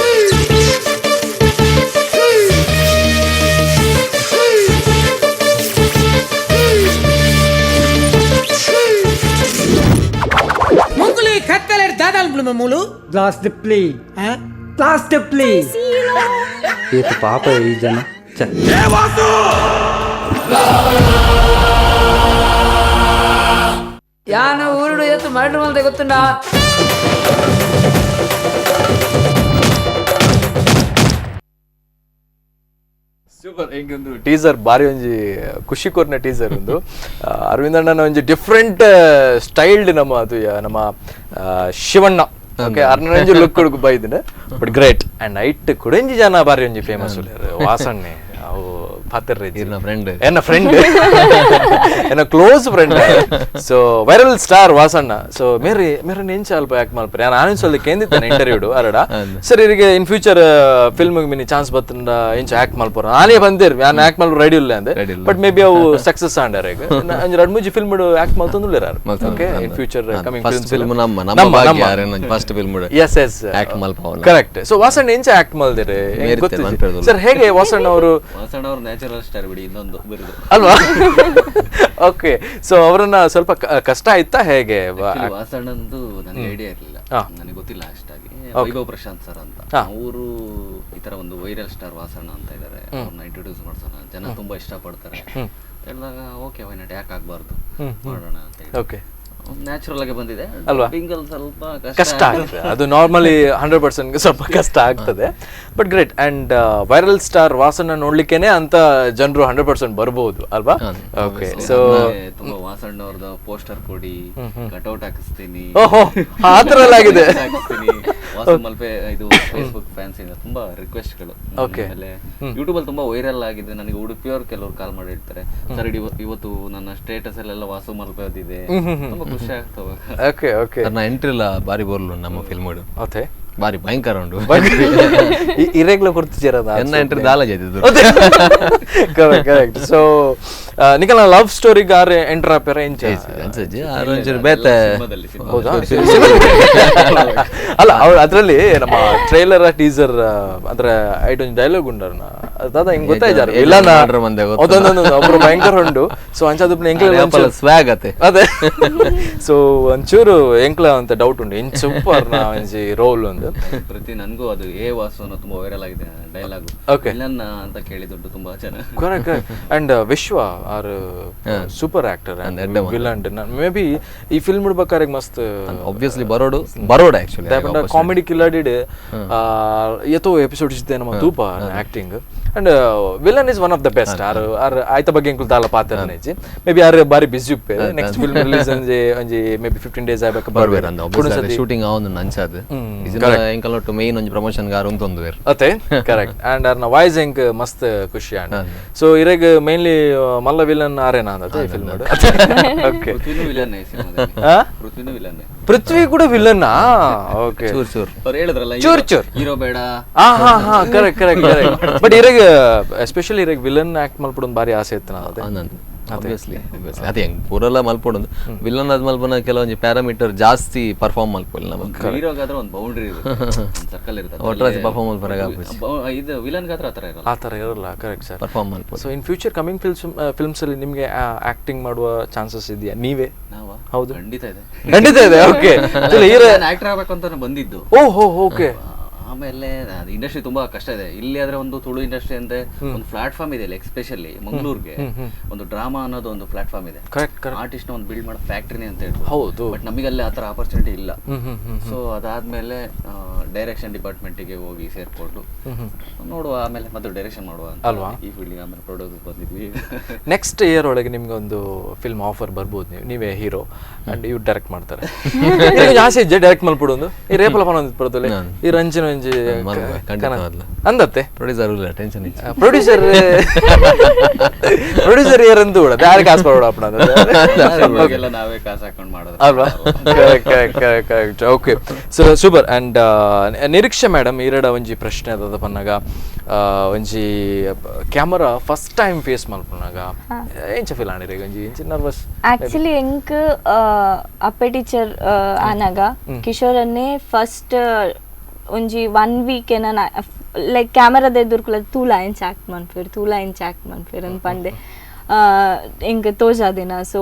ಮುಂಗುಲಿ ಕತ್ತಲೆ ದಾದಾಲ್ ಮೂಲು ಗ್ಲಾಸ್ ದಿಪ್ಲಿ ಗ್ಲಾಸ್ ದಿಪ್ಲಿ ಏತು ಪಾಪ ಈ ಜನ. ಯಾನ ಊರುಡು ಎತ್ತು ಮರಡು ಮಲ್ದೆ ಗೊತ್ತುಂಡ. ಸೂಪರ್. ಹಿಂಗೊಂದು ಟೀಸರ್ ಬಾರಿ ಒಂಜಿ ಖುಷಿ ಕೊರ್ನ ಟೀಸರ್ ಒಂದು. ಅರವಿಂದ್ ಅಣ್ಣನ ಒಂಜಿ ಡಿಫ್ರೆಂಟ್ ಸ್ಟೈಲ್ಡ್ ನಮ್ಮ ಅದು ನಮ್ಮ ಶಿವಣ್ಣ. ಓಕೆ, ಅರ್ನಂಜಿ ಲುಕ್ ಕೊಡುಕು ಬೈದಿನ, but great. And ಐಟ್ ಕುಡಂಜಿ ಜನ ಬಾರಿ ಒಂಜಿ ಫೇಮಸ್ ವಾಸಣ್ಣೆ ಅವು ಪಾತ್ರ ಫ್ರೆಂಡ್, ಎನ್ನ ಫ್ರೆಂಡ್, ಎನ್ನ close friend. So viral star Vasanna. So ಮೇರೆ ಮೇರೆ ನೆಂಚ ಅಲ್ಪ ಯಾಕೆ ಮಲ್ಪರೆ ನಾನು ಸೊಲ್ಲ ಕೇಂದಿತ್ತಾನೆ ಇಂಟರ್ವ್ಯೂಡು ಅರಡ ಸರ್ ಇರಿಗೆ in future film mini chance ಬತ್ತಂಡ ಇಂಚ ಆಕ್ಟ್ ಮಲ್ಪರ ನಾನೇ ಬಂದಿರ್ ನಾನು ಆಕ್ಟ್ ಮಲ್ಪ ರೆಡಿ ಇಲ್ಲ ಅಂದೆ, but may be ಅವು ಸಕ್ಸಸ್ ಆಂಡರ್ ಈಗ ಅಂಜ್ ಎರಡು ಮೂಜಿ ಫಿಲ್ಮ್ ಆಕ್ಟ್ ಮಲ್ತಂದುಲ್ಲೇರ. Okay, in future coming first film ನಮ್ಮ ನಮ್ಮ first film. Yes yes, act ಮಲ್ಪವನ correct. So Vasanna ಎಂಚ ಆಕ್ಟ್ ಮಲ್ದಿರೆ ಸರ್? ಹೇಗೆ ವಾಸಣ್ಣ ಅವರು? ವಾಸಣ್ಣ ಅವರು ನ್ಯಾಚುರಲ್ ಸ್ಟಾರ್ ಬಿಡಿ, ಇನ್ನೊಂದು ಬಿರುದು ಅಲ್ವಾ? ಓಕೆ, ಸೊ ಅವರನ್ನ ಸ್ವಲ್ಪ ಕಷ್ಟ ಆಯ್ತಾ ಹೇಗೆ? ವಾಸಣ್ಣಂದು ನನಗೆ ಐಡಿಯಾ ಇರಲಿಲ್ಲ, ನನಗೆ ಗೊತ್ತಿಲ್ಲ ಅಷ್ಟಾಗಿ. ವೈಭವ್ ಪ್ರಶಾಂತ್ ಸರ್ ಅಂತ ಅವರು ಈ ತರ ಒಂದು ವೈರಲ್ ಸ್ಟಾರ್ ವಾಸಣ್ಣ ಅಂತ ಇದ್ದಾರೆ, ಅವ್ರನ್ನ ಇಂಟ್ರೊಡ್ಯೂಸ್ ಮಾಡ್ಸೋಣ, ಜನ ತುಂಬಾ ಇಷ್ಟಪಡ್ತಾರೆ ಹೇಳಿದಾಗ okay why not, ಯಾಕೆ ಆಗ್ಬಾರ್ದು, ಮಾಡೋಣ ಅಂತ ಹೇಳಿ. ಓಕೆ, ನ್ಯಾಚುರಲ್ ಆಗಿ ಬಂದಿದೆ ಅಲ್ವಾ? ಸ್ವಲ್ಪ ಕಷ್ಟ ಆಗಿದೆ ಅದು, ನಾರ್ಮಲಿ 100% ಸ್ವಲ್ಪ ಕಷ್ಟ ಆಗ್ತದೆ, but great. And viral star Vasanna ನೋಡ್ಲಿಕ್ಕೇನೆ ಅಂತ ಜನರು 100% ಬರ್ಬೋದು ಅಲ್ವಾ? ಓಕೆ, ಸೊ ತುಂಬಾ ವಾಸಣ್ಣ ಅವ್ರದ್ದು ಪೋಸ್ಟರ್ ಕೊಡಿ, ಕಟ್ಔಟ್ ಹಾಕಿಸ್ತೀನಿ, ಓಹೋ ಆ ಥರ ಎಲ್ಲ ಆಗಿದೆ. ವಾಸು ಮಲ್ಪೆ ಇದು ಫೇಸ್ಬುಕ್ ಫ್ಯಾನ್ಸ್ ಇಂದ ತುಂಬಾ ರಿಕ್ವೆಸ್ಟ್ಗಳು. ಆಮೇಲೆ ಯೂಟ್ಯೂಬ್ ಅಲ್ಲಿ ತುಂಬಾ ವೈರಲ್ ಆಗಿದೆ. ನನಗೆ ಉಡುಪಿಯವ್ರು ಕೆಲವರು ಕಾಲ್ ಮಾಡಿ ಹೇಳ್ತಾರೆ, ಸರ್ ಇವತ್ತು ನನ್ನ ಸ್ಟೇಟಸ್ ಅಲ್ಲೆಲ್ಲ ವಾಸು ಮಲ್ಪೆ ಅದಿದೆ, ತುಂಬಾ ಖುಷಿ ಆಗ್ತವೆ. ಓಕೆ ಓಕೆ, ನನ್ನ ಎಂಟ್ರಿ ಎಲ್ಲ ಬಾರಿ ಬೋರ್ಲು ನಮ್ಮ ಫಿಲ್ಮ್ ಓಕೆ, ಬಾರಿ ಭಯಂಕರ ಉಂಟು. ಇರೆಗ್ಲ ಕೊಡ್ತಿದ್ದೀರ ಎನ್ನ ಎಂಟ್ರಿ ದಾಲ ಜೈತಿದ್ರು. Correct correct. So ನಿಕಲ love story ಗಾರೆ ಎಂಟರ್ ಆಪೇರ ಇಂಚ ಬೇತೆ ಹೌದಾ? ಅಲ್ಲ ಅವ್ರು ಅದರಲ್ಲಿ ನಮ್ಮ ಟ್ರೈಲರ್ ಟೀಸರ್ ಅಂದ್ರೆ ಐಟ್ ಒಂದು ಡೈಲಾಗ್ ಉಂಡರ್ನ ದಾದಾ ಹಿಂಗ್ ಗೊತ್ತಾಯ್ತಾರೆ ಇಲ್ಲ ಒಬ್ರು ಭಯಂಕರ ಉಂಡು. ಸೊ ಅಂಚಾದ ಎಂಕ್ಲ ಸ್ವಾಗ್ ಅತೆ ಅದೇ. ಸೊ ಒಂಚೂರು ಎಂಕ್ಲ ಅಂತ ಡೌಟ್ ಉಂಟು ಇಂಚ್ ಸೂಪರ್ ನಾ ಒಂಜಿ ರೋಲ್ ಒಂದು ಪ್ರತಿ ನನಗೂ ಅದು ಎ ವಾಸು ಅನ್ನೋ ತುಂಬಾ ವೈರಲ್ ಆಗಿದೆ ಡೈಲಾಗ್ ವಿಲನ್ ಅಂತ ಕೇಳಿದುಂಟು ತುಂಬಾ ಜನ. Correct correct. And Vishwa are super actor and villain maybe ಈ ಫಿಲ್ಮ್ ಬಿಡ್ಬೇಕಾದ್ರೆ ಮಸ್ತ್ ಆಬ್ವಿಯಸ್ಲಿ ಬರೋಡು ಬರೋಡು ಆಕ್ಚುಲಿ ಕಾಮಿಡಿ ಕಿಲಾಡಿಡ್ ಎತ್ತೋ ಎಪಿಸೋಡ್ಸ್ ಇದೆ ನಮ್ಮ ತೂಪ acting. And villain is one of the best. R R ಆಯ್ತ ಬಗ್ಗೆ ಎಂಕುಲ್ ದಾಲ ಪಾತ್ರ ನೆಚ್ಚಿ may be R ಬಾರಿ ಬಿಸಿ ಉಪ್ಪೆ next film release ಅಂಜೆ ಅಂಜೆ may be 15 days ಆಗಬೇಕು ಬರ್ಬೇರು ಅಂದ ಆಬ್ವಿಯಸ್ಲಿ ಶೂಟಿಂಗ್ ಆವೊಂದು ಅಂಚಾದ ಎಂಕಲ್ ಒಟ್ಟು ಮೇನ್ ಒಂಜಿ ಪ್ರಮೋಷನ್ ಗಾರ್ ಉಂತೊಂದು ವೇರ್ ಅತೆ ಕರೆಕ್ಟ್. ಅಂಡ್ ಆರ್ನ ವಾಯ್ಸ್ ಎಂಕ್ ಮಸ್ತ್ ಖುಷಿ ಆಂಡ್. ಸೊ ಇರೆಗ್ ಮೇನ್ಲಿ ಮಲ್ಲ ವಿಲನ್ ಆರೇನಾ ಅಂದತೆ ಈ ಫಿಲ್ಮ್ ಓಕೆ. ಪೃಥ್ವಿನೂ ವಿಲನ್ ಸಿನಿಮಾದಲ್ಲಿ. ಪೃಥ್ವಿನೂ ವಿಲನ್. ಪೃಥ್ವಿ ಕೂಡ ವಿಲನ್? ಓಕೆ, ಚೂರ್ ಚೂರ್ ಅವ್ರು ಹೇಳಿದ್ರಲ್ಲ ಚೂರ್ ಚೂರ್ ಹೀರೋ ಬೇಡ. ಹಾ ಹಾ ಹಾ correct correct correct. But ಇರೆಗ್ especially ಇರೆಗ್ villain act ಮಲ್ಪಡೊಂದು ಬಾರಿ ಆಸೆ ಇತ್ತು ಅದೇ. ಆಬ್ವಿಯಸ್ಲಿ ಆಬ್ವಿಯಸ್ಲಿ ಅದೇ ಹೆಂಗೆ ಪೂರೆಲ್ಲ ಮಲ್ಪಡೊಂದು ವಿಲನ್ ಅದು ಮಲ್ಪನ ಕೆಲವೊಂಜಿ ಪ್ಯಾರಾಮೀಟರ್ ಜಾಸ್ತಿ ಪರ್ಫಾರ್ಮ್ ಮಲ್ಪಲ್ಲ ನಮಗೆ. ಹೀರೋಗಾದ್ರೆ ಒಂದು ಬೌಂಡ್ರಿ ಇರುತ್ತೆ, ಒಂದು ಸರ್ಕಲ್ ಇರುತ್ತೆ, ಒಟ್ರಾಸಿ ಪರ್ಫಾರ್ಮ್ ಮಲ್ಪರಾಗ ಇದು ವಿಲನ್ಗಾದ್ರೆ ಆ ಥರ ಇರಲ್ಲ, ಆ ಥರ ಇರಲ್ಲ. Correct sir, perform ಮಲ್ಪ. So in future coming films ಅಲ್ಲಿ ನಿಮಗೆ ಆಕ್ಟಿಂಗ್ ಮಾಡುವ ಚಾನ್ಸಸ್ ಇದೆಯಾ? ನೀವೇ? ನಾವಾ? ಹೌದು, ಖಂಡಿತ ಇದೆ, ಖಂಡಿತ ಇದೆ. ಓಕೆ, ಆಕ್ಟರ್ ಆಗಬೇಕು ಅಂತ ಬಂದಿದ್ದು. ಓಹೋ, ಓಕೆ. ಆಮೇಲೆ ಅದು ಇಂಡಸ್ಟ್ರಿ ತುಂಬಾ ಕಷ್ಟ ಇದೆ ಇಲ್ಲಿ. ಆದ್ರೆ ಒಂದು ತುಳು ಇಂಡಸ್ಟ್ರಿ ಅಂದ್ರೆ ಒಂದು ಪ್ಲಾಟ್ಫಾರ್ಮ್ ಇದೆ, ಎಸ್ಪೆಷಲಿ ಮಂಗಳೂರಿಗೆ ಒಂದು ಡ್ರಾಮಾ ಅನ್ನೋದು ಒಂದು ಪ್ಲಾಟ್ಫಾರ್ಮ್ ಇದೆ. ಆರ್ಟಿಸ್ಟ್ ಒಂದು ಬಿಲ್ಡ್ ಮಾಡೋ ಫ್ಯಾಕ್ಟ್ರಿನೇ ಅಂತ ಹೇಳ್ಬೋದು. ಹೌದು, ಬಟ್ ನಮಗಲ್ಲಿ ಆ ಥರ ಆಪರ್ಚುನಿಟಿ ಇಲ್ಲ. ಸೊ ಅದಾದ್ಮೇಲೆ Direction ಡಿಪಾರ್ಟ್ಮೆಂಟಿಗೆ ಹೋಗಿ ಸೇರಿಕೊಂಡು ನೋಡುವ, ಆಮೇಲೆ ಮತ್ತೆ ಡೈರೆಕ್ಷನ್ ಮಾಡುವ ಅಲ್ವಾ? ಈ ಫೀಲ್ಡಿಗೆ ಆಮೇಲೆ ಪ್ರೊಡ್ಯೂಸ್ ಬಂದಿದ್ವಿ. ನೆಕ್ಸ್ಟ್ ಇಯರ್ ಒಳಗೆ ನಿಮ್ಗೆ ಒಂದು ಫಿಲ್ಮ್ ಆಫರ್ ಬರ್ಬೋದು, ನೀವು ನೀವೇ ಹೀರೋ ಅಂಡ್ ಇವ್ರು ಡೈರೆಕ್ಟ್ ಮಾಡ್ತಾರೆ. ಆಸೆ ಇಜ್ಜೆ ಡೈರೆಕ್ಟ್ ಮಲ್ಪಡು ಈ ರೇಪಲ ಪನ ಪಡೋದಿಲ್ಲ ಈ ರಂಜನ ಒಂಜಿ ಅಂದತ್ತೆ ಪ್ರೊಡ್ಯೂಸರ್ ಇಲ್ಲ, ಟೆನ್ಷನ್ ಇಲ್ಲ. ಪ್ರೊಡ್ಯೂಸರ್ ಪ್ರೊಡ್ಯೂಸರ್ ಇಯರ್ ಅಂತ ಕೂಡ ಯಾರು ಕಾಸು ಪಡೋಣ ನಾವೇ ಕಾಸು ಹಾಕೊಂಡು ಮಾಡೋದು ಅಲ್ವಾ? Correct correct correct correct. Okay, so super. And Niriksha madam, ಈರಡ ಒಂಜಿ ಪ್ರಶ್ನೆ ಅದ ಪನ್ನಾಗ ಒಂಜಿ camera first time face ಮಲ್ಪನಾಗ ಎಂಚ ಫೀಲ್ ಆಂಡಿರಿ? ಒಂಜಿ ಎಂಚ ನರ್ವಸ್? ಆಕ್ಚುಲಿ ಎಂಕ್ ಅಪ್ಪೆ ಟೀಚರ್ ಆನಾಗ ಕಿಶೋರನ್ನೇ ಫಸ್ಟ್ ಒಂಜಿ 1 ವೀಕ್ ಏನ ಲೈಕ್ ಕ್ಯಾಮರಾದ ಎದುರ್ಕುಲ ತೂಲ ಎಂಚ ಆಕ್ಟ್ ಮನ್ಪೇರ್, ತೂಲ ಎಂಚ ಆಕ್ಟ್ ಮನ್ಪೇರ್ ಅಂತ ಪಂಡೆ ಎಂಕ್ ತೋಜಾದಿನ. ಸೊ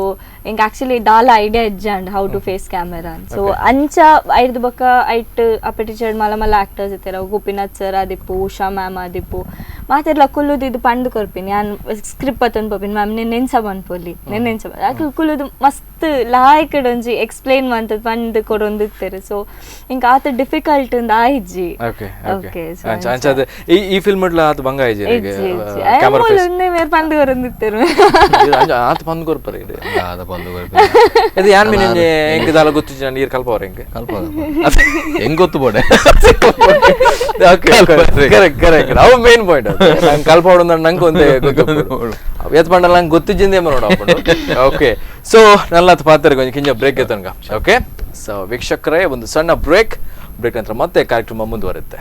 ಎಂಕ್ ಆಕ್ಚುಲಿ ದಾಲ idea ಇಜ್ಜಾಂಡ್ how to face camera. So ಅಂಚ ಐರ್ದು ಬೊಕ್ಕ ಐಟ್ ಅಪ್ಪೆ ಟೀಚರ್ ಮಲ್ಲ ಮಲ್ಲ ಆಕ್ಟರ್ಸ್ ಇತ್ತೆರ್, ಗೋಪಿನಾಥ್ ಸರ್ ಆದಿಪ್ಪು, ಉಷಾ ಮ್ಯಾಮ್ ಆದಿಪ್ಪು, ಮಾತೆರ್ಲ ಕುಲ್ಲುದು ಇದು ಪಂಡು ಕೊರ್ಪಿನಿ. ಯಾನ್ ಸ್ಕ್ರಿಪ್ಟ್ ಪತ್ತೊಂದು ಪೋಪಿನಿ, ಮ್ಯಾಮ್ ನೆನ್ನೆನ್ಸ ಪನ್ಪೊಲಿ ನೆನ್ನೆನ್ಸ ಅಕ್ಲು ಕುಲ್ಲುದು ಮಸ್ತ್ ಲಾಯ್ಕಡ್ ಒಂಜಿ ಎಕ್ಸ್ಪ್ಲೇನ್ ಮಂತದ್ ಪಂಡ್ ಕೊರೊಂದಿತ್ತೆರ್. ಸೊ ಇಂಕ ಆತ ಡಿಫಿಕಲ್ಟ್ ಅಂದ್ ಆಯಿಜ್ಜಿ. ಓಕೆ, ಅಂಚ ಈ ಫಿಲ್ಮ್ ಡ್ಲ ಆತ ಬಂಗ ಆಯಿಜಿ ಕ್ಯಾಮೆರಾ ಫೇಸ್ ಮೇರ್ ಪಂಡ್ ಕೊರೊಂದಿತ್ತೆರ್. ಆತ ಪಂದ್ ಕೊರ್ಪರೆ ಇದು ಆತ ಪಂದ್ ಕೊರ್ಪರೆ ಇದು ಯಾನ್ ಮಿನಿ ಎಂಕ್ ದಾಲ ಗೊತ್ತಿಜ್ಜಿ ನಾನು ನೀರು ಕಲ್ಪವರ ಎಂಕ್ ಕಲ್ಪ ಹೆಂಗ್ ಗೊತ್ತು ಬೋಡೆ. Okay, correct correct. ಅವು ಮೇನ್ ಪಾಯಿಂಟ್. ನಂಗೆ ಕಲ್ಪವಡು ನಂಗೆ ಒಂದೇ ಗೊತ್ತು, ಎತ್ ಪಂಡಲ ನಂಗೆ ಗೊತ್ತಿಜ್ಜಿಂದೇ ನೋಡ. ಓಕೆ, ಸೊ ನಲ್ಲತ್ ಪಾತ್ರ ಕೊಂಚ ಕಿಂಜ ಬ್ರೇಕ್ ಎತ್ತನ್ಗ. ಓಕೆ, ಸೊ ವೀಕ್ಷಕರೇ ಒಂದು ಸಣ್ಣ ಬ್ರೇಕ್, ಬ್ರೇಕ್ ನಂತರ ಮತ್ತೆ ಕಾರ್ಯಕ್ರಮ ಮುಂದುವರುತ್ತೆ.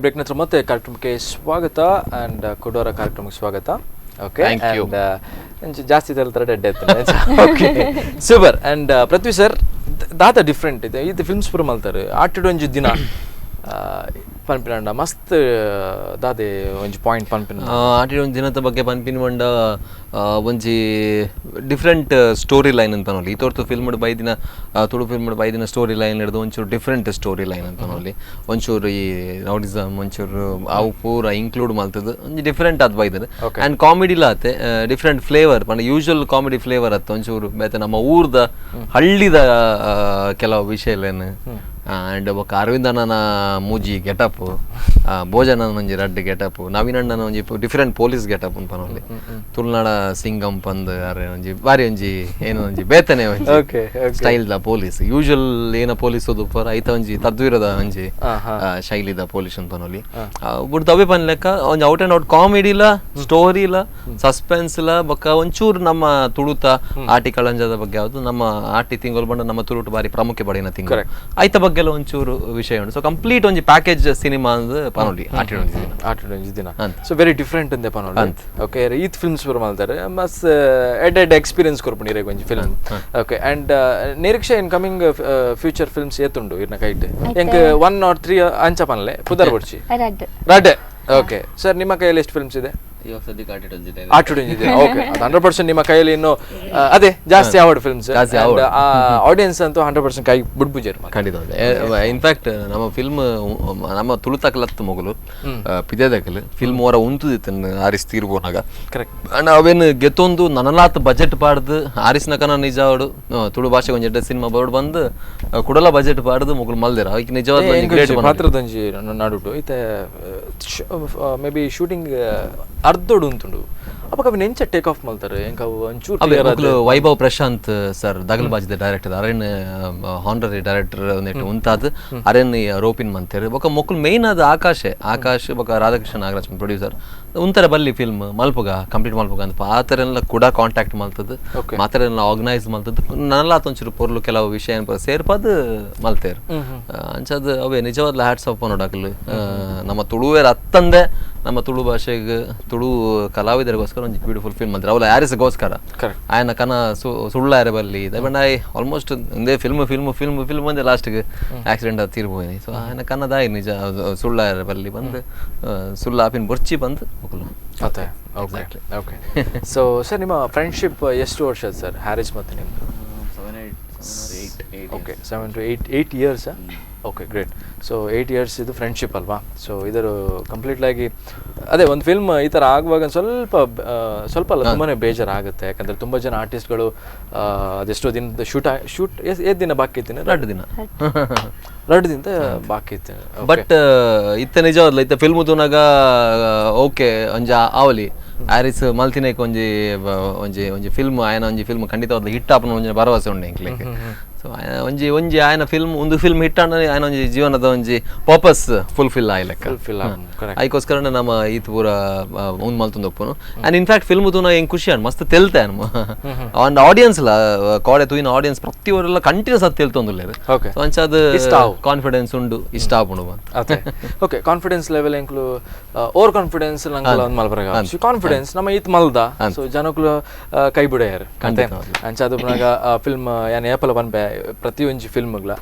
ಬ್ರೇಕ್ ನಂತರ ಮತ್ತೆ ಕಾರ್ಯಕ್ರಮಕ್ಕೆ ಸ್ವಾಗತ ಆ್ಯಂಡ್ ಕೊಡೋರ ಕಾರ್ಯಕ್ರಮಕ್ಕೆ ಸ್ವಾಗತ. ಓಕೆ, ಆ್ಯಂಡ್ ಜಾಸ್ತಿ ತರ್ತಾರೆ ಡೆಡ್ ಆಯ್ತು. Okay, super. And Prithvi sir, ದಾತ ಡಿಫ್ರೆಂಟ್ ಇದೆ ಇದು ಫಿಲ್ಮ್ಸ್ ಪೂರ ಮಲ್ತಾರೆ ಆಟಿಡ್ ಒಂಜಿ ದಿನ ಪನ್ಪಿನ ಮಸ್ತ್ ದಾದೆ ಒಂಜಿ ಪಾಯಿಂಟ್ ಪನ್ಪಿನ ಆಟಿಡ್ ಒಂಜಿ ದಿನದ ಬಗ್ಗೆ ಪನ್ಪಿನ ಮಂಡ ಒಂಜಿ different story line ಅಂತ ನೋಡಿ. ಈ ತೋರ್ತು ಫಿಲ್ಮ್ ಬೈದಿನ ತುಳು ಫಿಲ್ಮ್ ಬೈದಿನ ಸ್ಟೋರಿ ಲೈನ್ ಹಿಡಿದು ಒಂಚೂರು different story line ಅಂತ ನೋಡಿ. ಒಂಚೂರು ಈ ರೌಡಿಸಮ್ ಒಂಚೂರು ಅವು ಪೂರ ಇನ್ಕ್ಲೂಡ್ ಮಾಡ್ತದೆ, ಒಂಜಿ ಡಿಫ್ರೆಂಟ್ ಅದು ಬೈದದ. ಆ್ಯಂಡ್ ಕಾಮಿಡಿಲ ಆತೆ ಡಿಫ್ರೆಂಟ್ ಫ್ಲೇವರ್, ಪಂಡ usual comedy flavour ಆತು ಒಂಚೂರು ಬೇತೆ ನಮ್ಮ ಊರ್ದ ಹಳ್ಳಿದ ಕೆಲವು ವಿಷಯ ಏನು. ಆ್ಯಂಡ್ ಬೊಕ್ಕ ಅರವಿಂದಣ್ಣನ ಮೂಜಿ ಗೆಟಪ್, ಭೋಜನನ ಒಂಜಿ ರಡ್ಡ್ ಗೆಟಪ್, ನವೀನಣ್ಣನ ಒಂಜಿ different police getup ಅಂತ ಪನೊಲಿ, ತುಳುನಾಡ ಸಿಂಗಂ ಪಂದ್ ಅರೆ ಒಂಜಿ ಬಾರಿ ಒಂಜಿ ಏನು ಒಂಜಿ ಬೇತನೆ ಒಂಜಿ style the police, usual ಏನ ಪೊಲೀಸ್ ಪರ ಐತ ಒಂಜಿ ತದ್ವಿರದ ಒಂಜಿ ಶೈಲಿದ ಪೊಲೀಸ್ ಅಂತ ಪನೊಲಿ. ಬುಡ್ ತವೆ ಪನ್ಲೆಕ್ಕ ಒಂಜಿ out and out ಕಾಮಿಡಿಲ, ಸ್ಟೋರಿಲ, ಸಸ್ಪೆನ್ಸ್ಲ ಬೊಕ್ಕ ಒಂಚೂರು ನಮ್ಮ ತುಳುತ ಆಟಿ ಕಳಂಜದ ಬಗ್ಗೆ ಯಾವುದು ನಮ್ಮ ಆಟಿ ತಿಂಗಳು ಬಂಡ ನಮ್ಮ ತುಳುಟು ಬಾರಿ ಪ್ರಾಮುಖ್ಯ ಪಡೆಯಿನ ತಿಂಗಳು ಐತ ಬಗ್ಗೆ ಒಂಚೂರು ವಿಷಯ ಉಂಟು. ಸೊ ಕಂಪ್ಲೀಟ್ ಒಂಜಿ ಪ್ಯಾಕೇಜ್ ಸಿನಿಮಾ ಅಂದ್ ಪನೊಲಿ ಆಟಿಡ್ ಒಂಜಿ ದಿನ, ಆಟಿಡ್ ಒಂಜಿ ದಿನ. So very different ಅಂದೆ ಪನೊಲಿ. ಓಕೆ, ಈತ್ ಫಿಲ್ಮ್ಸ್ ಪೂರ ಮಲ್ತಾರೆ ಮಸ್ತ್ Ed Ed experience ಕೊರ್ಪುಂಡು ಇರೆಗ್ ಒಂಜಿ film. Okay, and Niriksha in coming future films ಏತುಂಡು ಇರ್ನ ಕೈಟ್? ಎಂಕ್ 1 or 3 ಅಂಚ ಪನ್ಲೆ ಪುದರ್ ಬೊಡ್ಚಿ ರಡ್ಡ್. ಓಕೆ ಸರ್, ನಿಮ್ಮ ಕೈಯಲ್ಲಿ ಎಷ್ಟು ಫಿಲ್ಮ್ಸ್ ಇದೆ? ಓಕೆ, 100% ನಿಮ್ಮ ಕೈಯಲ್ಲಿ ಇನ್ನು ಅದೇ ಜಾಸ್ತಿ award films, audience ಅಂತೂ 100% ಕೈ ಬಿಡ್ಬುಜೇರು ಖಂಡಿತ. ಇನ್ಫ್ಯಾಕ್ಟ್ ನಮ್ಮ ಫಿಲ್ಮ್ ನಮ್ಮ ತುಳುತಕಲತ್ತು ಮೊಗಲು ಪಿದೇದಕಲ್ ಫಿಲ್ಮ್ ಹೊರ ಉಂತುದಿತ್ತು ಆರಿಸ್ ತೀರ್ಬೋನಾಗ. ಕರೆಕ್ಟ್. ಅಂಡ್ ಅವೇನು ಗೆತ್ತೊಂದು ನನಲಾತ್ ಬಜೆಟ್ ಪಾಡ್ದು ಆರಿಸ್ನಕನ ನಿಜ ಅವಡು ತುಳು ಭಾಷೆಗೆ ಒಂಜಿ ಎಡ್ಡೆ ಸಿನಿಮಾ ಬರೋಡು ಬಂದು ಕುಡಲ ಬಜೆಟ್ ಪಾಡ್ದು ಮೊಗಲು ಮಲ್ದಿರ ಅವಕ್ಕೆ ನಿಜವಾದ ಪಾತ್ರದೊಂಜಿ ನಡುಟು ಇತ್ತೆ may be shooting ಅರ್ಧೋಡು ಉಂಟುಂಡು. ಅಪಗ ಅವಿನ ಎಂಚ ಟೇಕ್ ಆಫ್ ಮಲ್ತಾರೆ ಎಂಕ ಒಂಚೂರು ವೈಭವ್ ಪ್ರಶಾಂತ್ ಸರ್ ದಗಲ್ಬಾಜಿದ ಡೈರೆಕ್ಟರ್ ಅರೆನ್ ಹಾನರರಿ ಡೈರೆಕ್ಟರ್ ನೆಟ್ ಉಂತಾದ್ ಅರೆನ್ ರೋಪಿನ್ ಮಂತೇರು ಬೊಕ ಮೊಕುಲು ಮೇನ್ ಆದ ಆಕಾಶೆ ಆಕಾಶ್ ಬೊಕ ರಾಧಾಕೃಷ್ಣ ನಾಗರಾಜ್ ಪ್ರೊಡ್ಯೂಸರ್ ಉಂತರ ಬಲ್ಲಿ ಫಿಲ್ಮ್ ಮಲ್ಪುಗ ಕಂಪ್ಲೀಟ್ ಮಲ್ಪುಗ ಅಂತ ಆತರೆಲ್ಲ ಕೂಡ ಕಾಂಟ್ಯಾಕ್ಟ್ ಮಲ್ತದ್ದು ಮಾತರೆಲ್ಲ ಆರ್ಗನೈಸ್ ಮಲ್ತದ್ದು ನಲ್ಲ ಒಂಚೂರು ಪೊರ್ಲು ಕೆಲವು ವಿಷಯ ಸೇರ್ಪಾದ್ ಮಲ್ತೇರು ಅಂಚದ್ ಅವೇ ನಿಜವಾದ್ಲ ಹ್ಯಾಟ್ಸ್ ಆಫ್ ನೋಡಾಕಲು ನಮ್ಮ ತುಳುವೇರ ಅತ್ತಂದೆ ನಮ್ಮ ತುಳು ಭಾಷೆಗೆ ತುಳು ಕಲಾವಿದರಿಗೋಸ್ಕರ ಒಂದು ಬ್ಯೂಟಿಫುಲ್ ಫಿಲ್ಮ್ ಅಂತಾರೆ ಅವಲ್ಲ ಯಾರಿಸಗೋಸ್ಕರ ಆಯನ ಕನ ಸುಳ್ಳ ಯಾರೇ ಬಲ್ಲಿ but I almost ಒಂದೇ film film film film ಬಂದೆ ಲಾಸ್ಟ್ಗೆ ಆಕ್ಸಿಡೆಂಟ್ ಅದು ತೀರ್ಬೋಯಿನಿ. ಸೊ ಆಯನ ಕನ್ನದಾಯಿ ನಿಜ ಸುಳ್ಳ ಯಾರೇ ಬಲ್ಲಿ ಬಂದು ಸುಳ್ಳ ಆಪಿನ ಬೊರ್ಚಿ ಬಂದು ಮೊಕಲು. ಅದೇ okay okay. So sir ನಿಮ್ಮ ಫ್ರೆಂಡ್ಶಿಪ್ ಎಷ್ಟು ವರ್ಷ ಸರ್ ಹ್ಯಾರಿಸ್ ಮತ್ತು ನಿಮ್ಮದು? 7 8 okay 7 to 8 years. Okay great. So 8 years ಇದು ಫ್ರೆಂಡ್ಶಿಪ್ ಅಲ್ವಾ? ಸೊ ಇದರ ಕಂಪ್ಲೀಟ್ಲಾಗಿ ಅದೇ ಒಂದು ಫಿಲ್ಮ್ ಈ ಥರ ಆಗುವಾಗ ಸ್ವಲ್ಪ ಸ್ವಲ್ಪ ಅಲ್ಲ ತುಂಬಾ ಬೇಜಾರಾಗುತ್ತೆ. ಯಾಕಂದರೆ ತುಂಬ ಜನ ಆರ್ಟಿಸ್ಟ್ಗಳು ಅದೆಷ್ಟೋ ದಿನದ ಶೂಟ್ ಏಳು ದಿನ ಬಾಕಿ ಇತ್ತು, 2 ದಿನ 2 ದಿನ ಬಾಕಿ ಇತ್ತು. ಬಟ್ ಇತ್ತ ನಿಜವಾದ್ಲ ಇತ್ತ ಫಿಲ್ಮ್ ತೂನಾಗ ಓಕೆ ಒಂಜ ಆವಲಿ ಆರಿಸ್ ಮಲ್ತಿನೇಕ್ ಒಂಜಿ ಒಂಜಿ ಒಂಜಿ ಫಿಲ್ಮ್ ಆಯನ ಒಂಜಿ ಫಿಲ್ಮ್ ಖಂಡಿತವಾದ ಹಿಟ್ ಆಪನ ಒಂಜಿ ಭರವಸೆ ಉಂಡು ಎಂಕ್ಲೆಗ್. ಸೊ ಒಂಜಿ ಒಂಜಿ ಆಯನ ಫಿಲ್ಮ್ ಒಂದು ಫಿಲ್ಮ್ ಹಿಟ್ ಆಂಡ ಆಯನ ಒಂಜಿ ಜೀವನದ ಒಂಜಿ ಪರ್ಪಸ್ ಫುಲ್ಫಿಲ್ ಆಯ್ಲೆಕ್ಕ. ಐಕೋಸ್ಕರ ನಮ್ಮ ಈತ್ ಪೂರ ಉಂದು ಮಲ್ತೊಂದು ಒಪ್ಪುನು. And in fact film ತೂನ ಹೆಂಗೆ ಖುಷಿ ಆಂಡ್ ಮಸ್ತ್ ತೆಲ್ತೆ ಅಂಡ್ ಆಡಿಯನ್ಸ್ ಲ ಕೋಡೆ ತೂಯಿನ ಆಡಿಯನ್ಸ್ ಪ್ರತಿಯೊರೆಲ್ಲ ಕಂಟಿನ್ಯೂಸ್ ಅದು ತೆಲ್ತೊಂದುಲ್ಲೇರು. ಸೊ ಅಂಚಾದ ಕಾನ್ಫಿಡೆನ್ಸ್ ಉಂಡು ಇಷ್ಟ ಆಪುಂಡು ಅದೇ. Okay confidence level ಎಂಕ್ಲು over confidence ನಂಗೆ ಒಂದು ಮಲ್ಪರಗ ಕಾನ್ಫಿಡೆನ್ಸ್ ನಮ್ಮ ಈತ್ ಮಲ್ದ ಸೊ ಜನಕ್ಕೂ ಕೈ ಬಿಡೆಯಾರು ಅಂಚಾದ ಫಿಲ್ಮ್ ಯಾನ್ ಏಪಲ ಪನ್ಪೆ ಪ್ರತಿಯೊಂಜಿ ಫಿಲ್ಮ್ಗಳ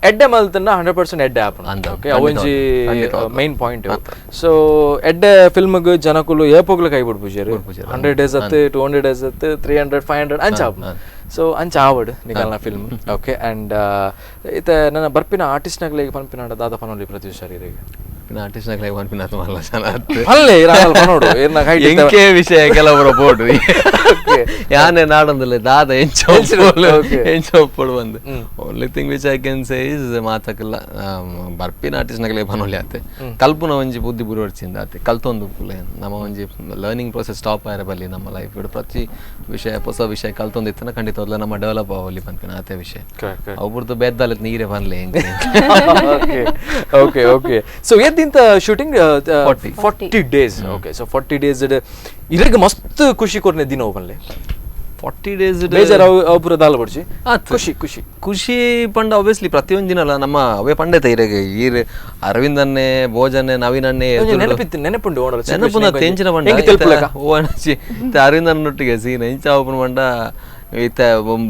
ಎಡ್ಡೆ ಮಲ್ತನ್ನ 100% ಎಡ್ಡೆ ಆಪುಂಡು. ಓಕೆ ಅವೊಂಜಿ main point. So ಎಡ್ಡೆ ಫಿಲ್ಮ್ಗ್ ಜನಕುಲು ಏಪೋಗ್ಲು ಕೈ ಬಿಡ್ಪುಜೆರ್ 100 ಡೇಸ್ ಅತ್ತು 200 ಡೇಸ್ ಅತ್ತು 300 500 ಅಂಚ ಆಪುಂಡು. ಸೊ ಅಂಚ ಆವಡ್ ನಿಗಲ್ನ film. Okay and ಇತ್ತೆ ನನ್ನ ಬರ್ಪಿನ ಆರ್ಟಿಸ್ಟ್ನಾಗ್ಲಿಗೆ ಪನ್ಪಿನ ದಾದ ಪನೊಲಿ ಪ್ರತಿ ಶರೀರಿಗೆ ಎಂಕೆ ವಿಷಯ ಕೆಲವರ ಬೋರ್ಡು ಯಾನೆ ನಾಡೊಂದಿಲ್ಲ ದಾದ ಎಂಚ ಎಂಚ ಒಪ್ಪಡು ಬಂದು only thing which I can say is ಮಾತಕ್ಕೆಲ್ಲ ಬರ್ಪಿನ ಆರ್ಟಿಸ್ಟ್ನಾಗಲೇ ಪನೊಲಿ ಆತೆ ಕಲ್ಪುನ ಒಂಜಿ ಬುದ್ಧಿ ಬುರುವರ್ಚಿಂದ ಆತೆ ಕಲ್ತೊಂದು ಪುಲೆ ನಮ್ಮ ಒಂಜಿ learning process stop ಆಯ್ರ ಬಲ್ಲಿ ನಮ್ಮ ಲೈಫ್ ಪ್ರತಿ ವಿಷಯ ಹೊಸ ವಿಷಯ ಕಲ್ತೊಂದು ಇತ್ತನ ಖಂಡಿತ ನಮ್ಮ ಡೆವಲಪ್ ಆವಲಿ ಪನ್ಪಿನ ಆತೆ ವಿಷಯ ಒಬ್ರದ್ದು ಬೆದ್ದಲ್ಲ ನೀರೇ ಬನ್ಲಿ ಹೆಂಗೆ. Okay okay. So ಎದ್ದಿಂತ shooting 40 days. Okay so 40 days ಇರಗ ಮಸ್ತ್ ಖುಷಿ ಕೊರ್ನೆ ದಿನ ಬನ್ಲೆ 40 ಡೇಸ್ ಬೇಜಾರು ಅವು ದಾಲ ಬಡ್ಜಿ ಖುಷಿ ಖುಷಿ ಖುಷಿ ಪಂಡ ಆಬ್ವಿಯಸ್ಲಿ ಪ್ರತಿಯೊಂದು ದಿನ ಅಲ್ಲ ನಮ್ಮ ಅವೇ ಪಂಡೆತ ಇರಗ ಈರ್ ಅರವಿಂದನ್ನೇ ಭೋಜನ್ನೇ ನವೀನನ್ನೇ ನೆನಪಿತ್ತು ನೆನಪುಂಡು ನೆನಪುನ ತೆಂಚಿನ ಪಂಡ ಓ ಅಣಚಿ ಅರವಿಂದನ್ನೊಟ್ಟಿಗೆ ಸೀನ್ ಎಂಚ ಓಪನ್ ಪಂಡ ಇತ್ತ